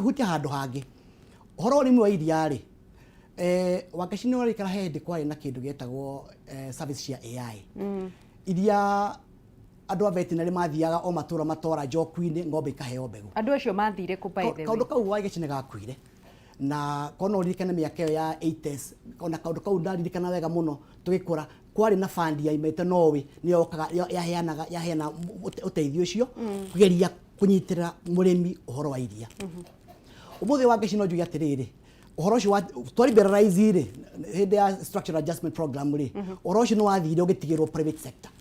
Hutia handũ hangĩ, ũhoro wa ũrĩmi wa iria rĩ, Wangeci, nĩ ũrarikana he hĩndĩ kwarĩ na kĩndũ gĩetagwo service cia AI iria andũ a veterinary mathiaga o matũra matwara njoku-inĩ, ng'ombe ikaheo mbegũ? Andũ acio mathire kũ, by the way? Kaũndũ kau, Wangeci, nĩ gakuire. Na korwo no ũririkane mĩaka ĩyo ya 80s, ona kaũndũ kau ndaririkana wega mũno, tũgĩkũra kwarĩ na fund yaimĩte Norway, nĩyo yokaga yaheana ũteithio ũcio kũgeria kũnyitĩrĩra mũrĩmi ũhoro wa iria. Ũmũthĩ, Wangeci, no njuge atĩrĩrĩ, ũhoro ũcio wa twa liberalize rĩ, hĩndĩ ya structural adjustment program rĩ, ũhoro ũcio nĩ wathire ũgĩtigĩrwo private sector.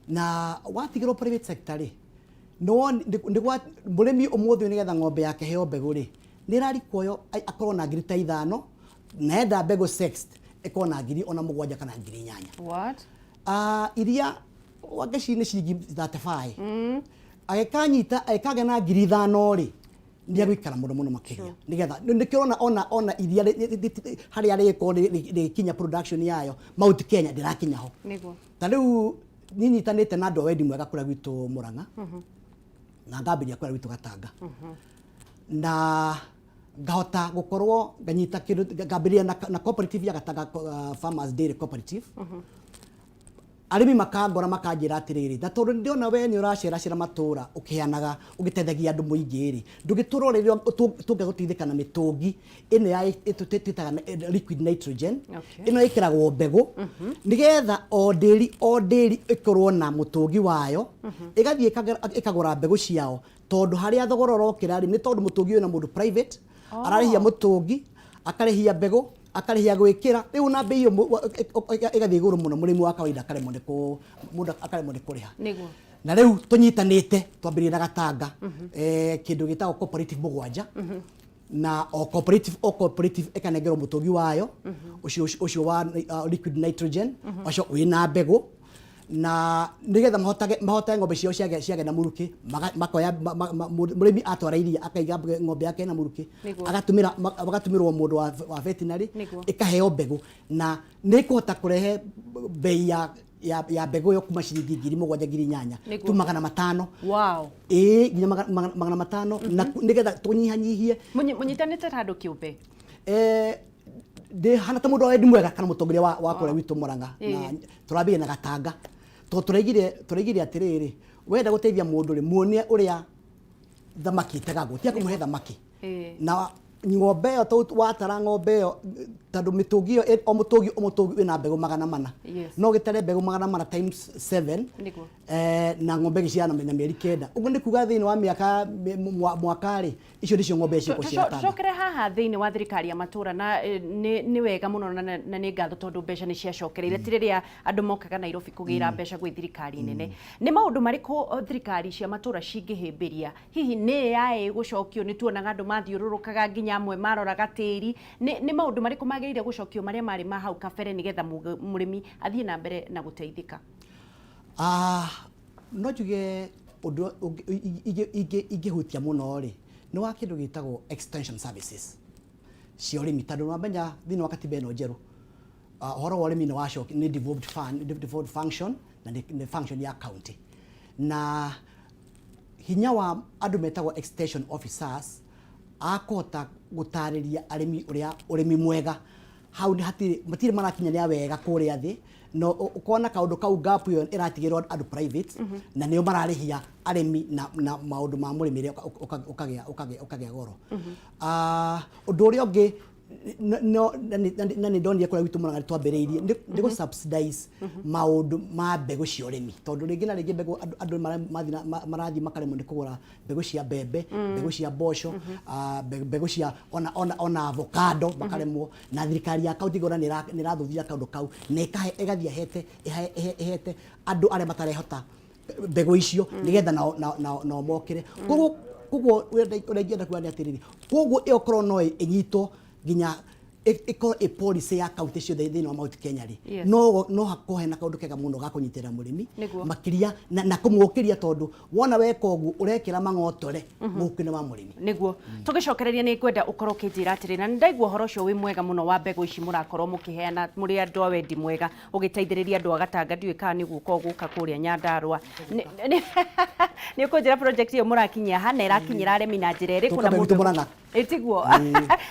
Na watigĩrwo private sector rĩ, mũrĩmi ũmũthĩ nĩgetha ng'ombe yake heo mbegũ rĩ, nĩ ĩrarikwoyo akorwo na ngiri ta 5, na enda mbegũ sexed ĩkorwo na ngiri ona 7 kana ngiri 8. What? Iria, Wangeci, nĩ ciringi 35. Agĩkanyita agĩkagĩa na ngiri 5 rĩ, nĩ egũikara mũno mũno makĩria, nĩgetha nĩkĩo ũrona ona iria harĩa rĩgĩkorwo rĩgĩkinya production yayo Mount Kenya ndĩrakinya ho. Ta rĩu ninyitanĩte na andũ a wendi mwega kũrĩa gwitũ Murang'a, na ngambĩrĩria kũrĩa gwitũ Gatanga, na ngahota gũkorwo nganyita kĩndũ ngambĩrĩria na cooperative ya Gatanga Farmers Dairy Cooperative. Arĩmi makangora makanjĩra atĩrĩrĩ, na tondũ ndĩrona we nĩ ũraceracera matũra ũkĩheanaga ũgĩteithagia andũ mũingĩ rĩ, ndũgĩtũrorere tũngĩgũteithĩka na mĩtũngi ĩno ya twĩtaga liquid nitrogen, ĩno ĩkĩragwo mbegũ nĩgetha o ndĩri o ndĩri ĩkorwo na mũtũngi wayo, ĩgathiĩ ĩkagũra mbegũ ciao, tondũ harĩa thogora ũrokĩra rĩ, nĩ tondũ mũtũngi ũyũ na mũndũ private ararĩhia mũtũngi, akarĩhia mbegũ, akarĩhia gwĩkĩra rĩu, na mbei ĩyo ĩgathiĩ igũrũ mũno, mũrĩmi wa kawaida akaremwo nĩ kũ mũndũ akaremwo nĩ kũrĩha. Na rĩu tũnyitanĩte twambĩrĩrie na Gatanga kĩndũ gĩtagwo cooperative mũgwanja, na o cooperative ĩkanengerwo mũtũngi wayo ũcio wa liquid nitrogen ũcio wĩna mbegũ. Na nigetha mahotage mahote ng'ombe ciao ciage ciage na mũrukĩ, makoya mũrĩmi atwara iria akaiga ng'ombe yake na mũrukĩ, agatumĩra agatumĩrwo mũndũ wa veterinary, ĩkaheo mbegũ na nĩ ĩkũhota kũrehe bei ya mbegũ ĩyo kuma ciringi 7,000, 8,000 tu 500. Ĩĩ, nginya 500, na nĩgetha tũnyihanyihie. Mũnyitanĩte ta andũ kĩũmbe? Ndĩ hana ta mũndũ wa wendi mwega kana mũtongoria wa kũrĩa gwitũ Murang'a, na tũrambĩrĩria na Gatanga tondũ tũraigire atĩrĩrĩ, wenda gũteithia mũndũ rĩ, muonie ũrĩa thamaki ĩtegagwo, tiga kũmũhe thamaki. Na ng'ombe ĩyo tondũ watara ng'ombe ĩyo, tondũ mĩtũngi ĩyo o mũtũngi o mũtũngi wĩna mbegũ 400. No gĩtare mbegũ 400 times 7. Na ng'ombe ĩgĩciara na mĩeri 9, ũguo nĩ kuga thĩinĩ wa mĩaka mwaka rĩ, icio nĩcio ng'ombe ciĩkwo cia Gatanga. Tũcokere haha thĩinĩ wa thirikari ya matũra, na nĩ wega mũno na nĩ ngatho tondũ mbeca nĩ ciacokereire, ti rĩrĩa andũ mokaga Nairobi kũgĩra mbeca gwĩ thirikari nene. Nĩ maũndũ marĩkũ thirikari cia matũra cingĩhĩmbĩria? Hihi nĩ AI gũcokio? Nĩ tuonaga andũ mathiũrũrũkaga, nginya amwe maroraga tĩri. Nĩ maũndũ marĩkũ magĩrĩire gũcokio marĩa marĩ ma hau kabere nĩgetha mũrĩmi athiĩ na mbere na gũteithĩka? No njuge ũndũ ingĩhutia mũno rĩ, nĩ wa kĩndũ gĩtagwo extension services cia ũrĩmi, tondũ nĩwamenya thĩinĩ wa katiba ĩno njerũ, ũhoro wa ũrĩmi nĩ wacoki nĩ devolved fund, devolved function, na nĩ function ya county, na hinya wa andũ metagwo extension officers akũhota gũtarĩria arĩmi ũrĩa ũrĩmi mwega, hau nĩ hatirĩ, matirĩ marakinyanĩra wega kũrĩa thĩ. No ũkona kaũndũ kau, gap ĩyo ĩratigĩrwo andũ private, na nĩo mararĩhia arĩmi na maũndũ ma mũrĩmĩre ũkagĩa goro. Ũndũ ũrĩa ũngĩ no na nĩ ndonire kũrĩa gwitũ Murang'a twambĩrĩirie nĩ gũ subsidize maũndũ ma mbegũ cia ũrĩmi, tondũ rĩngĩ na rĩngĩ mbegũ andũ marathiĩ makaremwo nĩ kũgũra mbegũ cia mbembe, mbegũ cia mboco, mbegũ cia ona avocado makaremwo, na thirikari ya kaunti ngona nĩ ĩrathuthuria kaũndũ kau na ĩkahe ĩgathiĩ ĩhete andũ arĩa matarehota mbegũ icio nĩgetha nao mokĩre. Koguo ũrĩa ingĩenda kuga nĩ atĩrĩrĩ, koguo ĩyo korwo no ĩnyitwo nginya ĩkorwo ĩ policy ya kaunti ciothe thĩinĩ wa Mount Kenya rĩ, no hakorwo hena kaũndũ kega mũno ga kũnyitĩrĩra mũrĩmi makĩria na kũmũkĩria, tondũ wona weka ũguo ũrekĩra mang'otore mũhuko-inĩ wa mũrĩmi. Nĩguo tũgĩcokereria, nĩ ngwenda ũkorwo ũkĩnjĩra atĩrĩ, na nĩ ndaigua ũhoro ũcio wĩ mwega mũno wa mbegũ ici mũrakorwo mũkĩheana mũrĩ andũ a wendi mwega, ũgĩteithĩrĩria andũ a Gatanga. Ndiũĩ kana nĩ gũka ũgũka kũrĩa Nyandarũa. Nĩ ũkũnjĩra project ĩyo mũrakinyia ha na ĩrakinyĩra arĩmi na njĩra ĩrĩkũ, na Tũkambe gwitũ mũndũ Murang'a. Ĩtiguo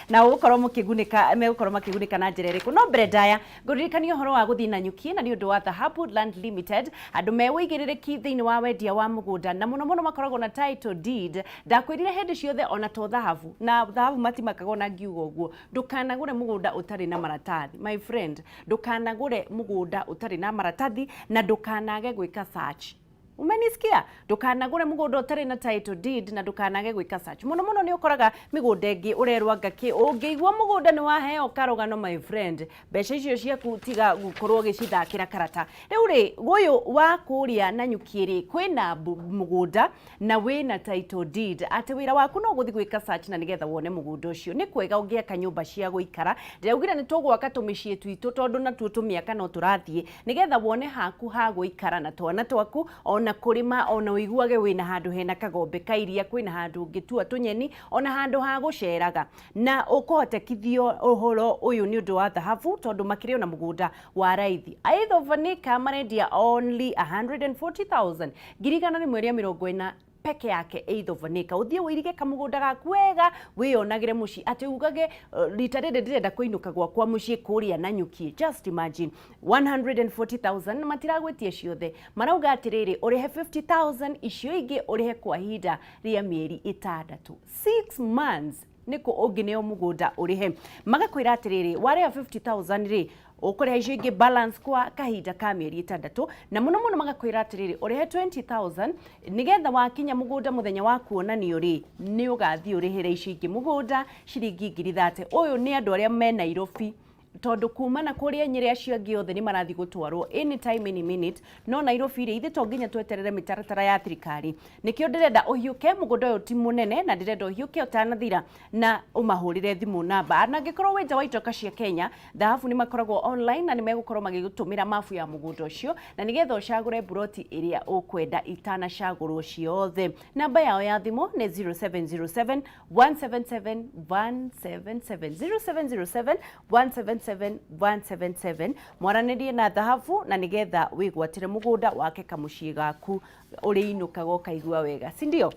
na ũgũkorwo mũkĩgunĩka, megũkorwo makĩgunĩka na njĩra ĩrĩkũ? No mbere ndaya ngũririkania ũhoro wa gũthiĩ na nyuki na nĩ ũndũ wa Dhahabu Land Limited, andũ me ũigĩrĩrĩki thĩinĩ wa wendia wa mũgũnda, na mũno mũno makoragwo na title deed. Ndakwĩrire hĩndĩ ciothe, ona to thahabu na thahabu matimakagwo na ngiuga ũguo, ndũkanagũre mũgũnda ũtarĩ na maratathi. My friend, ndũkanagũre mũgũnda ũtarĩ na maratathi na ndũkanage gwĩka search. Umenisikia? Ndũkanagũre mũgũnda ũtarĩ na title deed na ndũkanage gwĩka search. Mũno mũno nĩ ũkoraga mĩgũnda ĩngĩ ũrerwo anga kĩ, ũngĩigua mũgũnda nĩ waheo karũgano, my friend, mbeca icio ciaku tiga gũkorwo ũgĩcithakĩra karata. Rĩu rĩ, ũyũ wa kũrĩa Nanyuki rĩ, kwĩna mũgũnda na wĩna title deed, atĩ wĩra waku no gũthiĩ gwĩka search na nĩgetha wone mũgũnda ũcio. Nĩ kwega ũngĩaka nyũmba cia gũikara. Ndĩraugire nĩ tũgwaka tũmĩciĩ twitũ, tondũ natuo tũmĩaka no tũrathiĩ, nĩgetha wone haku ha gũikara na twana twaku, ona kũrĩma, ona ũiguage wĩna handũ hena kagombe ka iria, kwĩna handũ ũngĩtua tũnyeni, ona handũ ha gũceraga. Na ũkũhotekithio ũhoro ũyũ nĩ ũndũ wa thahabu, tondũ makĩrĩ ona mũgũnda wa raithi. Eighth of an acre marendia only 140,000, 140,000 peke yake, eighth of an acre. Ũthiĩ ũirige kamũgũnda gaku wega, wĩyonagĩre mũciĩ, atĩ ugage rita rĩrĩ ndĩrenda kũinũka gwakwa mũciĩ kũrĩa Nanyuki. Just imagine, 140,000, matiragwĩtia ciothe, marauga atĩrĩrĩ, ũrĩhe 50,000, icio ingĩ ũrĩhe kwa ihinda rĩa mĩeri 6, 6 months. Nĩkũ ũngĩneo mũgũnda ũrĩhe? Magakwĩra atĩrĩrĩ, warĩha 50,000 rĩ, ũkũrĩha icio ingĩ balance kwa kahinda ka mĩeri 6. Na mũno mũno magakwĩra atĩrĩrĩ, ũrĩhe 20,000 nĩgetha wakinya mũgũnda mũthenya wa kuonanio rĩ, nĩ ũgathiĩ ũrĩhĩre icio ingĩ mũgũnda ciringi 30,000. Ũyũ nĩ andũ arĩa me Nairobi. Tondũ kuma na kũrĩa Nyĩrĩ acio angĩ othe nĩ marathiĩ gũtwarwo anytime any minute, no Nairobi rĩ, ithuĩ to nginya tweterere mĩtaratara ya thirikari. Nĩkĩo ndĩrenda ũhiũke, mũgũnda ũyũ ti mũnene na ndĩrenda ũhiũke ũtanathira na ũmahũrĩre thimũ namba. Na angĩkorwo wĩ nja wa itoka cia Kenya, Dhahabu nĩ makoragwo online na nĩ megũkorwo magĩgũtũmĩra mabu ya mũgũnda ũcio na nĩgetha ũcagũre mburoti ĩrĩa ũkwenda itanacagũrwo ciothe. Namba yao ya thimũ nĩ 0707 177 177 0707 177 177. Mwaranĩrie na Dhahabu na nĩgetha wĩgwatĩre mũgũnda wake kamũciĩ gaku ũrĩinũkaga ũkaigua wega, si ndio?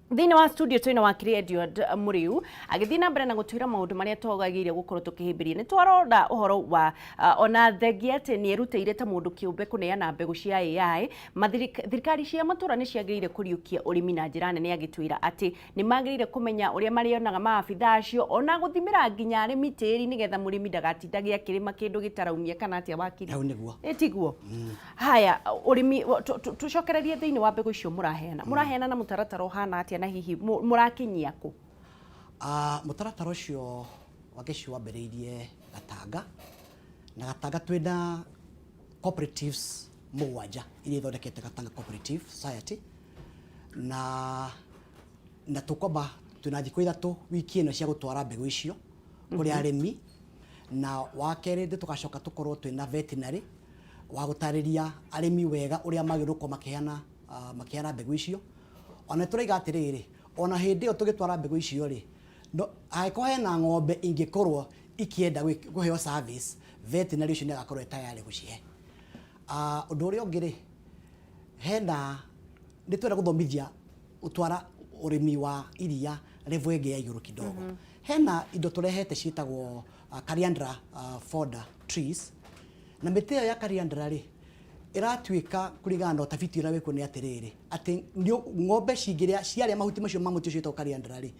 Thĩinĩ wa studio twĩna wakiri Edward Mũrĩu agĩthiĩ na mbere na gũtwĩra maũndũ marĩa twagĩrĩire gũkorwo tũkĩhĩmbĩria. Nĩ twarora ũhoro wa ona thengia atĩ nĩ erutĩire ta mũndũ kĩũmbe kũneana mbegũ cia AI. Thirikari cia matũra nĩ ciagĩrĩire kũriũkia ũrĩmi na njĩra nene, agĩtwĩra atĩ nĩ magĩrĩire kũmenya ũrĩa marĩonaga maabitha acio ona gũthimĩra nginya arĩmi tĩri nĩgetha mũrĩmi ndagatindage akĩrĩma kĩndũ gĩtaraumia kana atĩa wakiri? Hau nĩguo. Ĩ tiguo? Haya, ũrĩmi tũcokererie thĩinĩ wa mbegũ icio mũraheana. Mũraheana na mũtaratara ũhana atĩa na hihi mũrakinyia kũ? Ah, mũtaratara ũcio wa gĩcigo wambĩrĩirie Gatanga, na Gatanga twĩna cooperatives mũgwanja iria ithondekete Gatanga Cooperative Society, na na tũkwamba twĩna thikũ ithatũ wiki ĩno cia gũtwara mbegũ icio kũrĩ arĩmi, na wa kerĩ nĩ tũgacoka tũkorwo twĩna veterinary wa gũtarĩria arĩmi wega ũrĩa magĩrĩirwo gũkorwo makĩheana makĩheana mbegũ icio. Ona nĩ tũraiga atĩrĩrĩ, ona hĩndĩ ĩyo tũgĩtwara mbegũ icio rĩ, no angĩkorwo hena ng'ombe ingĩkorwo ikĩenda kũheo service, veterinary ũcio nĩ agakorwo e tayari gũcihe. Ũndũ ũrĩa ũngĩ rĩ, hena nĩ twenda gũthomithia gũtwara ũrĩmi wa iria level ĩngĩ ya igũrũ kidogo. Hena indo tũrehete ciĩtagwo Calliandra fodder trees, na mĩtĩ ĩyo ya Calliandra rĩ, ĩratuĩka kũringana na ũtabiti ũrĩa wĩkuo nĩ atĩrĩrĩ, atĩ ng'ombe cingĩrĩa ciarĩa mahuti macio ma mũtĩ ũcio wĩtagwo Calliandra rĩ,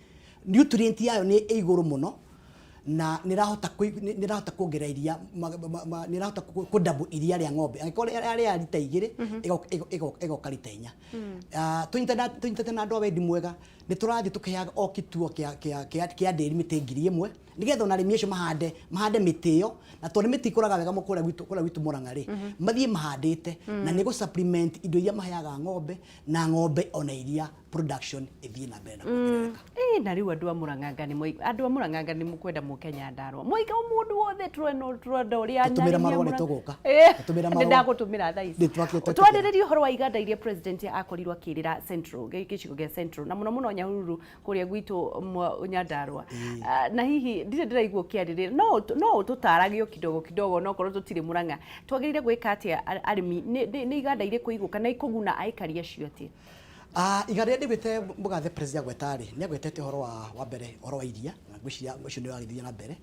nutrient yayo nĩ ĩ igũrũ mũno na nĩ ĩrahota nĩ ĩrahota kuongerera iria, nĩ ĩrahota kũ double iria rĩa ng'ombe. Angĩkorwo ĩrarĩa rita igĩrĩ, ĩgoka rita inya. Tũnyitanĩte na andũ a wendi mwega, nĩ tũrathiĩ tũkĩheaga o kĩtuo kĩa ndĩri mĩtĩ 1000 nĩgetha ona arĩmi acio mahande mahande mĩtĩ ĩyo, na tondũ nĩ mĩtĩ ikũraga wega kũrĩa gwitũ Mũrang'a rĩ, mathiĩ mahandĩte na nĩ gũ supplement indo iria maheaga ng'ombe, na ng'ombe ona iria production ĩthiĩ na mbere na kuongerereka. Ĩ na rĩu andũ a Mũrang'a nĩ andũ a Mũrang'a nĩ mũkwenda mũke Nyandarũa, mũiga o mũndũ wothe tũrenda ũrĩa Tũtũmĩre arĩmi a marũa nĩ Mũrang'a. tũgũka. Tũtũmĩre nĩ marũa. Ndagũtũmĩra thaa ici. Nĩ twakĩte. Twarĩrĩrie ũhoro wa iganda iria president akorirwo akĩrĩra Central, gĩcigo gĩa Central na mũno mũno Nyahururu kũrĩa gwitũ Nyandarũa. Ah, na hihi ndirĩ ndĩraigua ũkĩarĩrĩria, no ũtũtarage o kidogo kidogo, no korwo tũtirĩ Mũrang'a twagĩrĩire gwĩka atĩa arĩmi, nĩ iganda irĩkũ igũka na ikũguna aikari acio atĩa? Ah, iganda iria ndĩguĩte mũgathe president agweta rĩ, nĩ agwetete ũhoro wa mbere ũhoro wa iria, na ngwĩciria ũcio nĩ ũragĩthiĩ na mbere.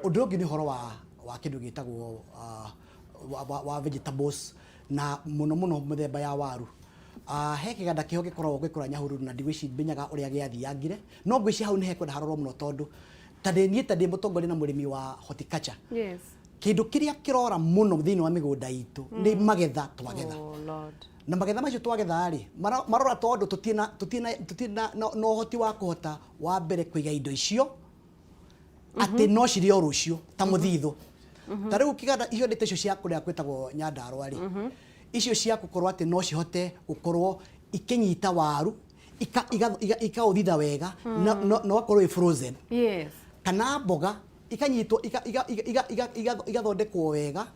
Ũndũ ũngĩ nĩ ũhoro wa kĩndũ gĩtagwo wa vegetables na mũno mũno mĩthemba ya waru. He kĩganda kĩho gĩkoragwo gĩkũra Nyahururu na ndigwĩciria menyaga ũrĩa gĩathiangire, no ngwĩciria hau nĩ hekwenda harorwo mũno tondũ ta ndĩ niĩ ta ndĩ mũtongoria na mũrĩmi wa horticulture. Kĩndũ kĩrĩa kĩrora mũno thĩinĩ wa mĩgũnda itũ nĩ magetha twagetha. Oh Lord. Na magetha macio twagetha rĩ, marora tondũ tũtirĩ na ũhoti wa kũhota wa mbere kũiga indo icio atĩ no cirĩo rũciũ ta mũthithũ. Ta rĩu kĩganda icio ndĩte icio cia kũrĩa kwĩtagwo Nyandarũa rĩ, icio cia gũkorwo atĩ no cihote gũkorwo ikĩnyita waru ikaũthitha wega na ũgakorwo wĩ frozen. Kana mboga ikanyitwo igathondekwo wega,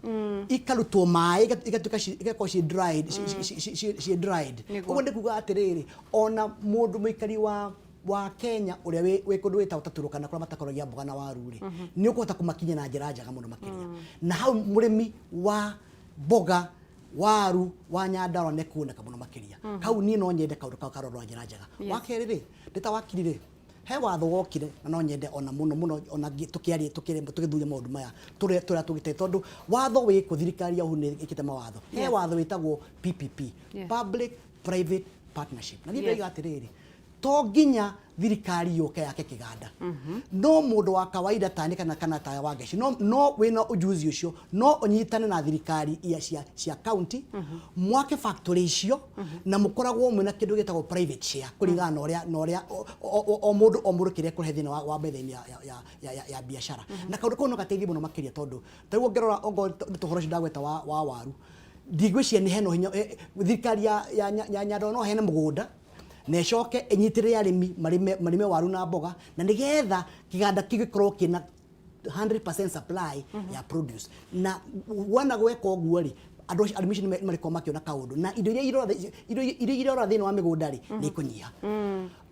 ikarutwo maĩ, igatuĩka igakorwo ciĩ dried, ciĩ dried. Ũguo nĩ kuga atĩrĩrĩ, ona mũndũ mũikari wa Kenya ũrĩa wĩ kũndũ wĩtagwo ta Turkana kũrĩa matakũragia mboga na waru rĩ, nĩ ũkũhota kũmakinyia na njĩra njega mũno makĩria. Na hau mũrĩmi wa mboga, waru wa Nyandarua nĩ ekuoneka mũno makĩria. Hau niĩ no nyende kaũndũ kau karorwo na njĩra njega. Wa kerĩ rĩ, ndĩ ta wakiri rĩ, he watho wokire na no nyende ona mũno mũno ona tũkĩaria tũgĩthuria maũndũ maya tũrĩa tũrĩa tũgĩte tondũ watho wĩkũ thirikari ya Uhuru nĩ ĩkĩte mawatho. He watho wĩtagwo PPP, Public Private Partnership. Na niĩ ndĩroiga atĩrĩrĩ, to nginya Thirikari yũke yake kĩganda, no mũndũ wa kawaida tani kana ta Wangeci no wĩna ujuzi ũcio no ũnyitane na thirikari ia cia county, mwake factory icio na mũkoragwo mwĩna kĩndũ gĩtagwo private share kũringana na ũrĩa o mũndũ kĩrĩa ekũrehe thĩinĩ wa metha-inĩ ya biacara. Na kaũndũ kau no gateithie mũno makĩria, tondũ ta rĩu ũngĩrora ongorwo nĩ tũhoro ũcio ndagweta wa waru, ndigwĩciria nĩ hena ũhinya. Thirikari ya Nyandarua no heane mũgũnda na ĩcoke ĩnyitĩrĩre arĩmi marĩme waru na mboga, na nĩgetha kĩganda kĩu gĩkorwo kĩna 100% supply ya produce. Na wona gweka ũguo rĩ, andũ acio, arĩmi acio nĩ marĩkorwo makĩona kaũndũ, na indo iria irora thĩinĩ wa mĩgũnda rĩ, nĩ ikũnyiha.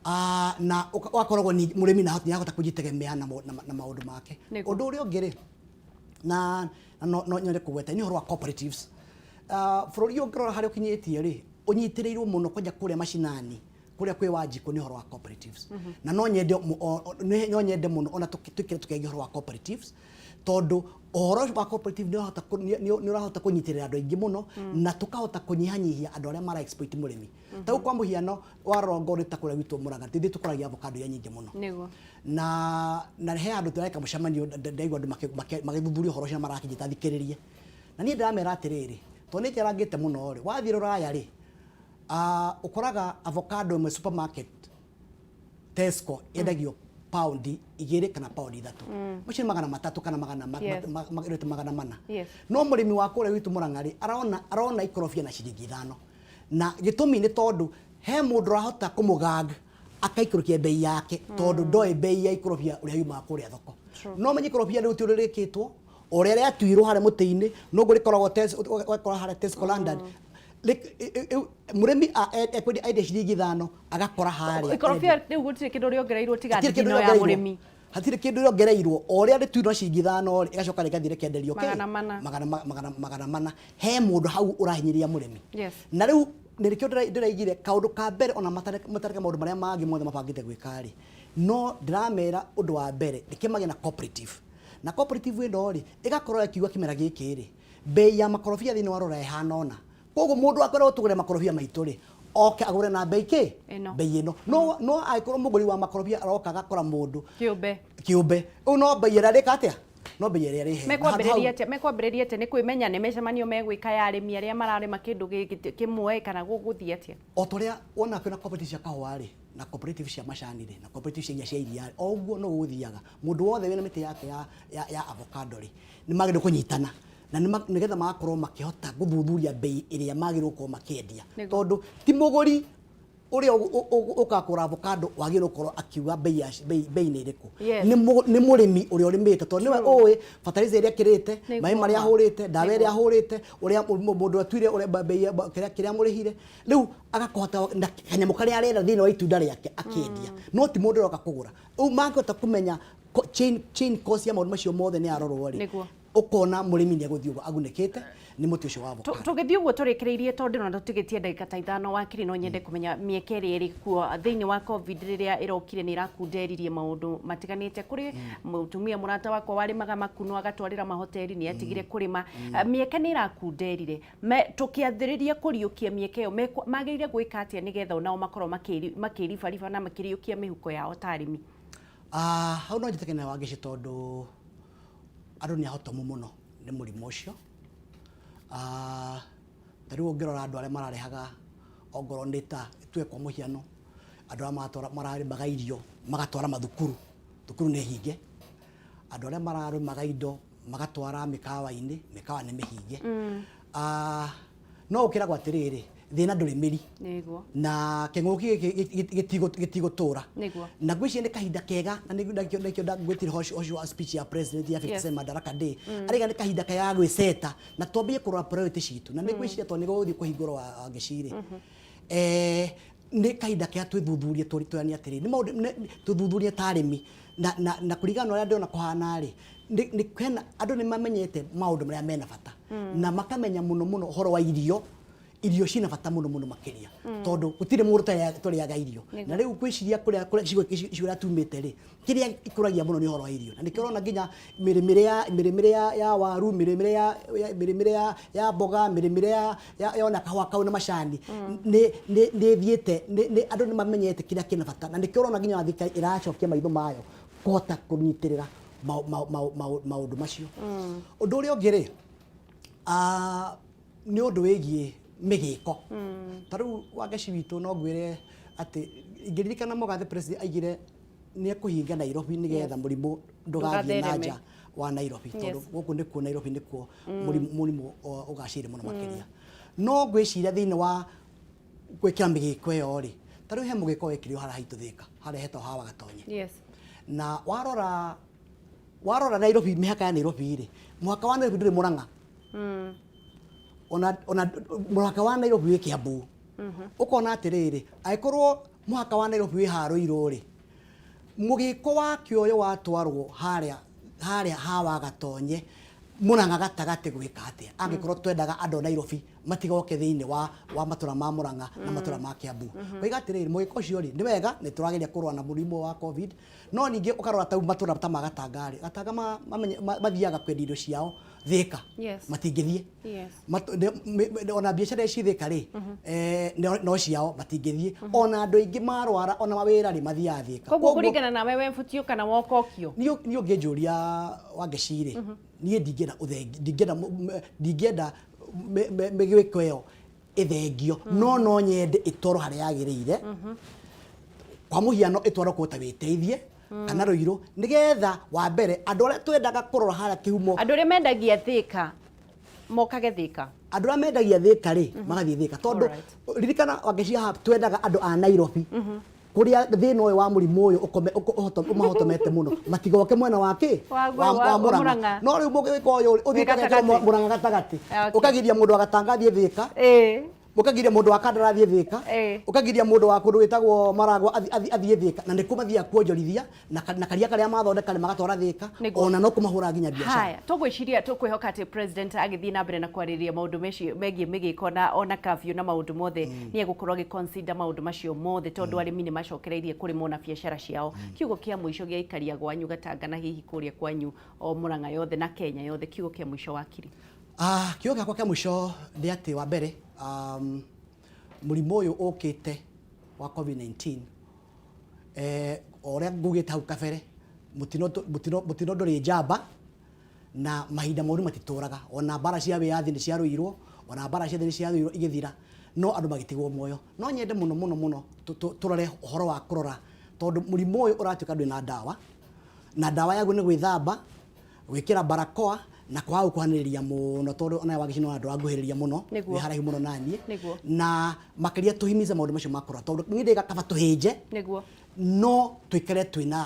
Ah, na ũgakoragwo nĩ mũrĩmi na nĩ ahota kũjitegemea na maũndũ make. Ũndũ ũrĩa ũngĩ rĩ, na no nyende kũgweta nĩ ũhoro wa cooperatives. Bũrũri ũyũ ũngĩrora harĩa ũkinyĩtie rĩ, ũnyitĩrĩirwo mũno kwanja kũrĩa macinani, kũrĩa kwĩ Wanjikũ, nĩ ũhoro wa cooperatives. Na no nyende mũno ona twĩkĩre tũkĩaria ũhoro wa cooperatives, tondũ ũhoro wa cooperative nĩ ũrahota kũnyitĩrĩra andũ aingĩ mũno na tũkahota kũnyihanyihia andũ arĩa mara exploit mũrĩmi. Ta rĩu kwa mũhiano, warora ngorwo nĩ ta kũrĩa gwitũ Mũrang'a, ithuĩ tũkũragia avocado iria nyingĩ mũno. Na he handũ tũreka mũcemanio, ndaigua andũ magĩthuthuria ũhoro ũcio na marakĩnjĩta thikĩrĩrie, na niĩ ndĩramera atĩrĩrĩ, tondũ nĩ njerangĩte mũno rĩ, wathiĩ rũraya rĩ, ũkoraga avocado ĩmwe supermarket Tesco yendagio £2 kana £3, macio nĩ 300 kana magana rĩte 400. No mũrĩmi wa kũrĩa gwitũ Mũrang'a rĩ, arona ikorobia na ciringi 5, na gĩtũmi nĩ tondũ he mũndũ ũrahota kũmũgang akaikũrũkia bei yake, tondũ ndoĩ bei ya ikorobia ũrĩa yumaga kũrĩa thoko. No menye ikorobia rĩu ti ũrĩa rĩkĩtwo, ũrĩa rĩatuirwo harĩa mũtĩ-inĩ noguo rĩkoragwo ũgakora harĩa Tesco London. Mũrĩmi ekwendia endia ciringi 5, agakora harĩa Ikorobia rĩu gũtirĩ kĩndũ rĩongereirwo tiga hatirĩ kĩndũ thithino ya rĩongereirwo. mũrĩmi. Hatirĩ kĩndũ rĩongereirwo, o ũrĩa rĩtuirwo ciringi 5 rĩ, ĩgacoka rĩgathiĩ rĩkenderio kĩ? 400. 400. He mũndũ hau ũrahinyĩrĩria mũrĩmi. Na rĩu nĩkĩo ndĩraigire kaũndũ ka mbere, ona matareka maũndũ marĩa mangĩ mothe mabangĩte gwĩka rĩ, no ndĩramera ũndũ wa mbere reke magĩe na cooperative. Na cooperative ĩno rĩ, ĩgakorwo ĩkiuga kĩmera gĩkĩ rĩ, bei ya makorobia thĩinĩ wa rũraya ĩhana ũna, koguo mũndũ akorwo tũgũre makorobia maitũ rĩ, oke agũre na bei kĩ? Ĩno. Bei ĩno. No angĩkorwo mũgũri wa makorobia aroka agakora mũndũ kĩũmbe, kĩũmbe ũyũ, no bei ĩrĩa arĩka atĩa, no bei ĩrĩa arĩheo. Mekwambĩrĩria atĩa? Nĩ kwĩmenya, nĩ mĩcemanio megwĩka ya arĩmi arĩa mararĩma kĩndũ gĩkĩ kĩmwe, kana gũgũthiĩ atĩa? O ta ũrĩa wona kwĩna cooperative cia kahũa rĩ, na cooperative cia macani rĩ, na cooperative cia iria cia iria rĩ, o ũguo no gũgũthiaga. Mũndũ wothe wĩna mĩtĩ yake ya avocado rĩ, nĩ magĩrĩirwo kũnyitana na nĩgetha magakorwo makĩhota gũthuthuria bei ĩrĩa magĩrĩirwo gũkorwo makĩendia, tondũ ti mũgũri ũrĩa ũkaga kũgũra avocado wagĩrĩirwo gũkorwo akiuga bei nĩ ĩrĩkũ. Nĩ mũrĩmi ũrĩa ũrĩmĩte, tondũ nĩwe ũĩ fertilizer ĩrĩa ekĩrĩte, maĩ marĩa ahũrĩte, ndawa ĩrĩa ahũrĩte, ũrĩa mũndũ atuire, ũrĩa bei kĩrĩa amũrĩhire, rĩu agakũhota na kanyamũ karĩa arenda thĩinĩ wa itunda rĩake akĩendia, no ti mũndũ ũroka kũgũra. Rĩu mangĩhota kũmenya chain cost ya maũndũ macio mothe nĩ yarorwo rĩ, ũkona mũrĩmi nĩ egũthiĩ ũguo agunĩkĩte nĩ mũtĩ ũcio wa avocado. Tũgĩthiĩ ũguo tũrĩkĩrĩirie, tondũ ndĩrona tũtigĩtie ndagĩka ta 5, wakiri, no nyende kũmenya mĩeke ĩrĩa ĩrĩ kuo thĩinĩ wa COVID. Rĩrĩa ĩrokire nĩ ĩrakunderirie maũndũ matiganĩte. Kũrĩ mũtumia mũrata wakwa warĩmaga makuno agatwarĩra mahoteri, nĩ atigire kũrĩma. Mĩeke nĩ ĩrakunderire. Tũkĩambĩrĩria kũriũkia mĩeke ĩyo, magĩrĩire gwĩka atĩa nĩgetha onao makorwo makĩribariba na makĩriũkia mĩhuko yao ta arĩmi? Ah, hau no njĩtĩkanie na Wangeci, tondũ andũ nĩ ahotomu mũno nĩ mũrimũ ũcio. Ah, ta rĩu ũngĩrora andũ arĩa mararehaga, ongorwo nĩ ta tuge kwa mũhiano andũ arĩa mararĩmaga irio magatwara mathukuru, thukuru nĩ hinge. Andũ arĩa mararĩmaga indo magatwara mĩkawa-inĩ, mĩkawa nĩ mĩhinge. Ah, no ũkĩragwo atĩrĩrĩ, thĩna ndũrĩ mĩri na kĩng'ũki gĩkĩ gĩtigũtũra. Na ngwĩciria nĩ kahinda kega, na nĩkĩo ngwĩtire ũcio wa speech ya president ya 57 Madaraka Day, araiga nĩ kahinda kega ga gwĩceta na twambie kũrora priority citũ. Na nĩ ngwĩciria tondũ nĩ gũgũthiĩ kũhingũrwo, Wangeci rĩ, nĩ kahinda kega twĩthuthurie, tũrane atĩrĩrĩ, nĩ maũndũ tũthuthurie ta arĩmi, na kũringana na ũrĩa ndĩrona kũhana rĩ, nĩ hena andũ nĩ mamenyete maũndũ marĩa mena bata na makamenya mũno mũno ũhoro wa irio. Irio ciĩna bata mũno mũno makĩria, tondũ gũtirĩ mũndũ ũtarĩaga irio. Na rĩu ngwĩciria kũrĩa kũrĩa icigo icigo iria tumĩte rĩ, kĩrĩa ikũragia mũno nĩ ũhoro wa irio, na nĩkĩo ũrona nginya mĩrĩmĩre ya mĩrĩmĩre ya ya waru, mĩrĩmĩre ya ya mĩrĩmĩre ya ya mboga, mĩrĩmĩre ya ya ya ona kahũa kau na macani, nĩ nĩ nĩ ĩthiĩte nĩ nĩ andũ nĩ mamenyete kĩrĩa kĩna bata, na nĩkĩo ũrona nginya thirikari ĩracokia maitho mayo kũhota kũnyitĩrĩra maũndũ macio. Ũndũ ũrĩa ũngĩ rĩ, ah, nĩ ũndũ wĩgiĩ mĩgĩko. Ta rĩu Wangeci witũ, no ngwĩre atĩ ingĩririkana mũgathe president aigire nĩ ekũhinga Nairobi nĩgetha mũrimũ ndũgathiĩ na Ndũgathereme. nja wa Nairobi, tondũ gũkũ nĩkuo Nairobi nĩkuo mũrimũ ũgacĩire mũno makĩria. No ngwĩciria thĩinĩ wa gwĩkĩra mĩgĩko ĩyo rĩ, ta rĩu he mũgĩko wekĩrirwo harĩa haitũ Thĩka, harĩa hetagwo hawa Gatonye. Na warora Nairobi, mĩhaka ya Nairobi rĩ, mũhaka wa Nairobi ndũrĩ Mũrang'a. Ona mũhaka wa Nairobi wĩ Kiambu. Ũkona atĩrĩrĩ, angĩkorwo mũhaka wa Nairobi wĩ Harũirũ rĩ, mũgĩko wa kĩoyo watwarwo harĩa ha Wagatonye, Mũrang'a gatagatĩ gwĩka atĩa? Angĩkorwo twendaga andũ a Nairobi matigoke thĩinĩ wa matũra ma Mũrang'a na matũra ma Kiambu. Koiga atĩrĩrĩ, mũgĩko ũcio rĩ, nĩ wega nĩ tũrageria kũrũa na mũrimũ wa COVID, no ningĩ ũkarora ta matũra ta ma Gatanga rĩ, Gatanga mathiaga kwendia indo ciao Thĩka. Matingĩthiĩ. Ona biacara ici Thĩka rĩ, no ciao matingĩthiĩ. Ona andũ aingĩ marwara ona mawĩra rĩ, mathiaga Thĩka. Koguo kũringana nawe we butio kana wokokio? Niĩ ũngĩnjũria Wangeci rĩ, niĩ ndingĩenda ũthengi, ndingĩenda mĩgĩko ĩyo ĩthengio, no nyende ĩtwarwo harĩa yagĩrĩire. Kwa mũhiano ĩtwarwo kũndũ ta Wĩteithie kana Rũirũ, nĩgetha wa mbere andũ arĩa twendaga kũrora harĩa kĩhumo, andũ arĩa mendagia Thĩka mokage Thĩka. Andũ arĩa mendagia Thĩka rĩ, magathiĩ Thĩka, tondũ ririkana Wangeci haha twendaga andũ a Nairobi, kũrĩa thĩna ũyũ wa mũrimũ ũyũ ũmahotomete mũno, matigoke mwena wa kĩ wa wa Mũrang'a. Mũrang'a. No rĩu mũgĩko ũyũ ũthiĩ Wĩ ũgekĩra gatagatĩ. Mũrang'a gatagatĩ, ũkagiria mũndũ wa Gatanga athiĩ Thĩka, ũkagiria mũndũ wa Kandara athiĩ Thĩka, ũkagiria mũndũ wa kũndũ gwĩtagwo Maragwa athiĩ Thĩka, na nĩkuo mathiaga kuonjorithia na karia karĩa mathondeka nĩ magatwara Thĩka, ona no kũmahũra nginya biacara. Haya, tũgwĩciria tũkwĩhoka atĩ president agĩthiĩ na mbere na kwarĩrĩria maũndũ megiĩ mĩgĩko na ona curfew na maũndũ mothe, nĩ egũkorwo agĩ consider maũndũ macio mothe, tondũ arĩmi nĩ macokereirie kũrĩmwo na biacara ciao. Kiugo kĩa mũico gĩa ikaria gwanyu Gatanga na hihi kũrĩa kwanyu o Murang'a yothe na Kenya yothe, kiugo kĩa mũico wakiri. Ah, kiugo gĩakwa kĩa mũico nĩ atĩ wa mbere, mũrimũ ũyũ ũkĩte wa COVID-19, o ũrĩa ngugĩte hau kabere, mũtino ndũrĩ njamba na mahinda moru matitũraga. Ona mbara cia wĩyathi nĩ ciarũirwo, ona mbara cia thĩ nĩ ciarũirwo igĩthira, no andũ magĩtigwo muoyo. No nyende mũno mũno mũno tũrore ũhoro wa kũrora, tondũ mũrimũ ũyũ ũratuĩka ndũrĩ na ndawa, na ndawa yaguo nĩ gwĩthamba, gwĩkĩra barakoa na kwaga gũkuhanĩrĩria mũno, tondũ ona Wangeci no andũ anguhĩrĩria mũno, wĩ haraihu mũno naniĩ, na makĩria tũhimize maũndũ macio ma kũrora, tondũ niĩ ndĩga kaba tũhĩnje, no tũikare twĩna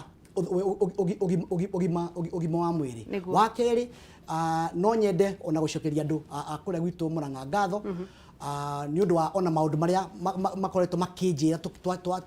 ũgima wa mwĩrĩ. Wa kerĩ, no nyende ona gũcokeria andũ a kũrĩa gwitũ Mũrang'a ngatho nĩ ũndũ wa ona maũndũ marĩa makoretwo makĩnjĩra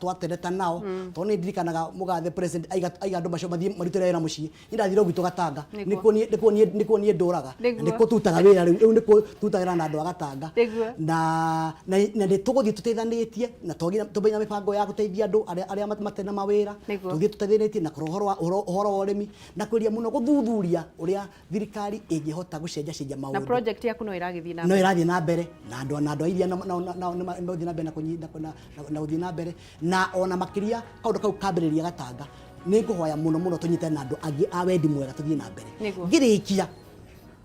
twatereta nao, tondũ nĩ ndirikanaga mũgathe president aiga andũ macio mathiĩ marutĩre wĩra mũciĩ, niĩ ndathire gwitũ Gatanga, nĩkuo niĩ ndũraga, na nĩkuo tũrutaga wĩra rĩu, rĩu nĩkuo tũrutaga wĩra na andũ a Gatanga, na nĩ tũgũthiĩ tũteithanĩtie, na tũmenya na mĩbango ya gũteithia andũ arĩa matarĩ na mawĩra, tũthiĩ tũteithanĩtie na ũhoro wa ũrĩmi, na kwĩria mũno gũthuthuria ũrĩa thirikari ĩngĩhota gũcenja cenjia Na maũndũ. Project yaku no ĩragĩthiĩ na No mbere. Ĩrathiĩ na mbere, na andũ a iria nao nĩ megũthiĩ na mbere na gũthiĩ na mbere, na ona makĩria kaũndũ kau kambĩrĩria Gatanga, nĩ ngũhoya mũno mũno tũnyitane na andũ angĩ a wendi mwega tũthiĩ na mbere. Ngĩrĩkia,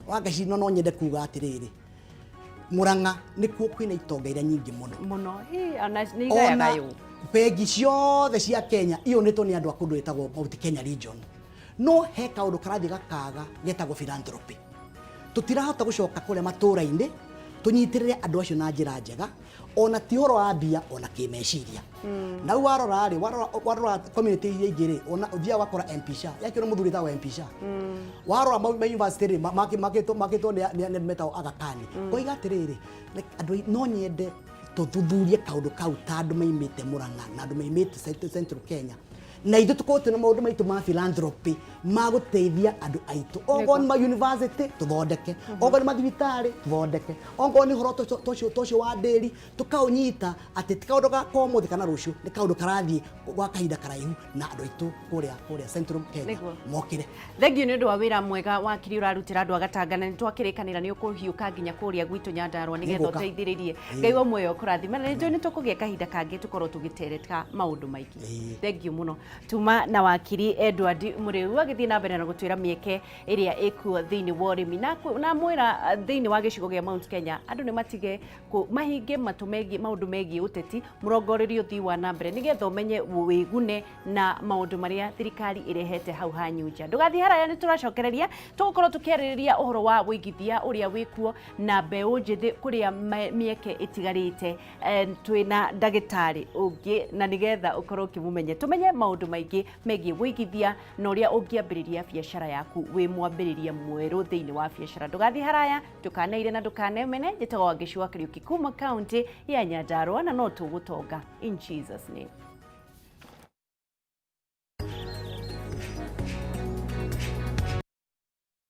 Wangeci, no nyende kuga atĩrĩrĩ, Mũrang'a nĩkuo kwĩna itonga iria nyingĩ mũno. Mũno. Ĩ, ona nĩ Ona igayagaywo. Bengi ciothe cia Kenya iyũnĩtwo nĩ andũ a kũndũ gwĩtagwo Mount Kenya region, no he kaũndũ karathiĩ gakaga getagwo philanthropy. Tũtirahota gũcoka kũrĩa matũra-inĩ tũnyitĩrĩre andũ acio na njĩra njega, ona ti ũhoro wa mbia, ona kĩmeciria. Na rĩu warora rĩ, warora community iria ingĩ rĩ, ona ũthiaga ũgakora MP SHA yakĩrwo mũthuri wĩtagwo MP SHA. Warora ma university rĩ, makĩtwo nĩ andũ metagwo Aga Khan. Ngoiga atĩrĩrĩ, andũ no nyende tũthuthurie kaũndũ kau ta andũ maimĩte Murang'a na andũ maimĩte Central Kenya, Na ithuĩ tũkorwo twĩna maũndũ maitũ ma philanthropy ma gũteithia andũ aitũ, okorwo nĩ ma university tũthondeke, okorwo nĩ mathibitarĩ tũthondeke, okorwo nĩ ũhoro ta ũcio wa ndĩri tũkaũnyita atĩ ti kaũndũ ga ũmũthĩ kana rũciũ, nĩ kaũndũ karathiĩ gwa kahinda karaihu na andũ aitũ kũrĩa Central Kenya mokĩre. Thengiũ nĩ ũndũ wa wĩra mwega wakiri ũrarutĩra andũ a Gatanga, na nĩ twakĩrĩkanĩra nĩ ũkũhiũka nginya kũrĩa gwitũ Nyandarũa nĩgetha Nĩngũka. ũteithĩrĩrie. Ngai wa muoyo ũkũrathime, na nĩnjũĩ nĩ tũkũgĩa kahinda kangĩ tũkorwo tũgĩtereta maũndũ maingĩ. Thengiũ mũno. Tuma na wakiri Edward Mũrĩu agĩthiĩ na mbere na gũtwĩra mĩeke ĩrĩa ĩkuo thĩinĩ wa ũrĩmi, na mwĩra thĩinĩ wa gĩcigo gĩa Mount Kenya andũ nĩ matige mahinge matũ megiĩ maũndũ megiĩ ũteti, mũrongorerie ũthii wa na mbere nĩgetha ũmenye wĩgune na maũndũ marĩa thirikari ĩrehete hau hanyu nja. Ndũgathiĩ haraya, nĩ tũracokereria, tũgũkorwo tũkĩarĩrĩria ũhoro wa wĩigithia ũrĩa wĩkuo na mbeũ njĩthĩ kũrĩa mĩeke ĩtigarĩte. Twĩna ndagĩtarĩ ũngĩ na nĩgetha ũkorwo ũkĩmũmenya, tũmenye maũndũ maingĩ megiĩ wĩigithia na ũrĩa ũngĩambĩrĩria biacara yaku wĩ mwambĩrĩria mwerũ thĩinĩ wa biacara. Ndũgathiĩ haraya, ndũkaneire na ndũkanemene. Njĩtagwo Wangeci wa Kariũki kuma kaunti ya Nyandarũa, na no tũgũtonga in Jesus name.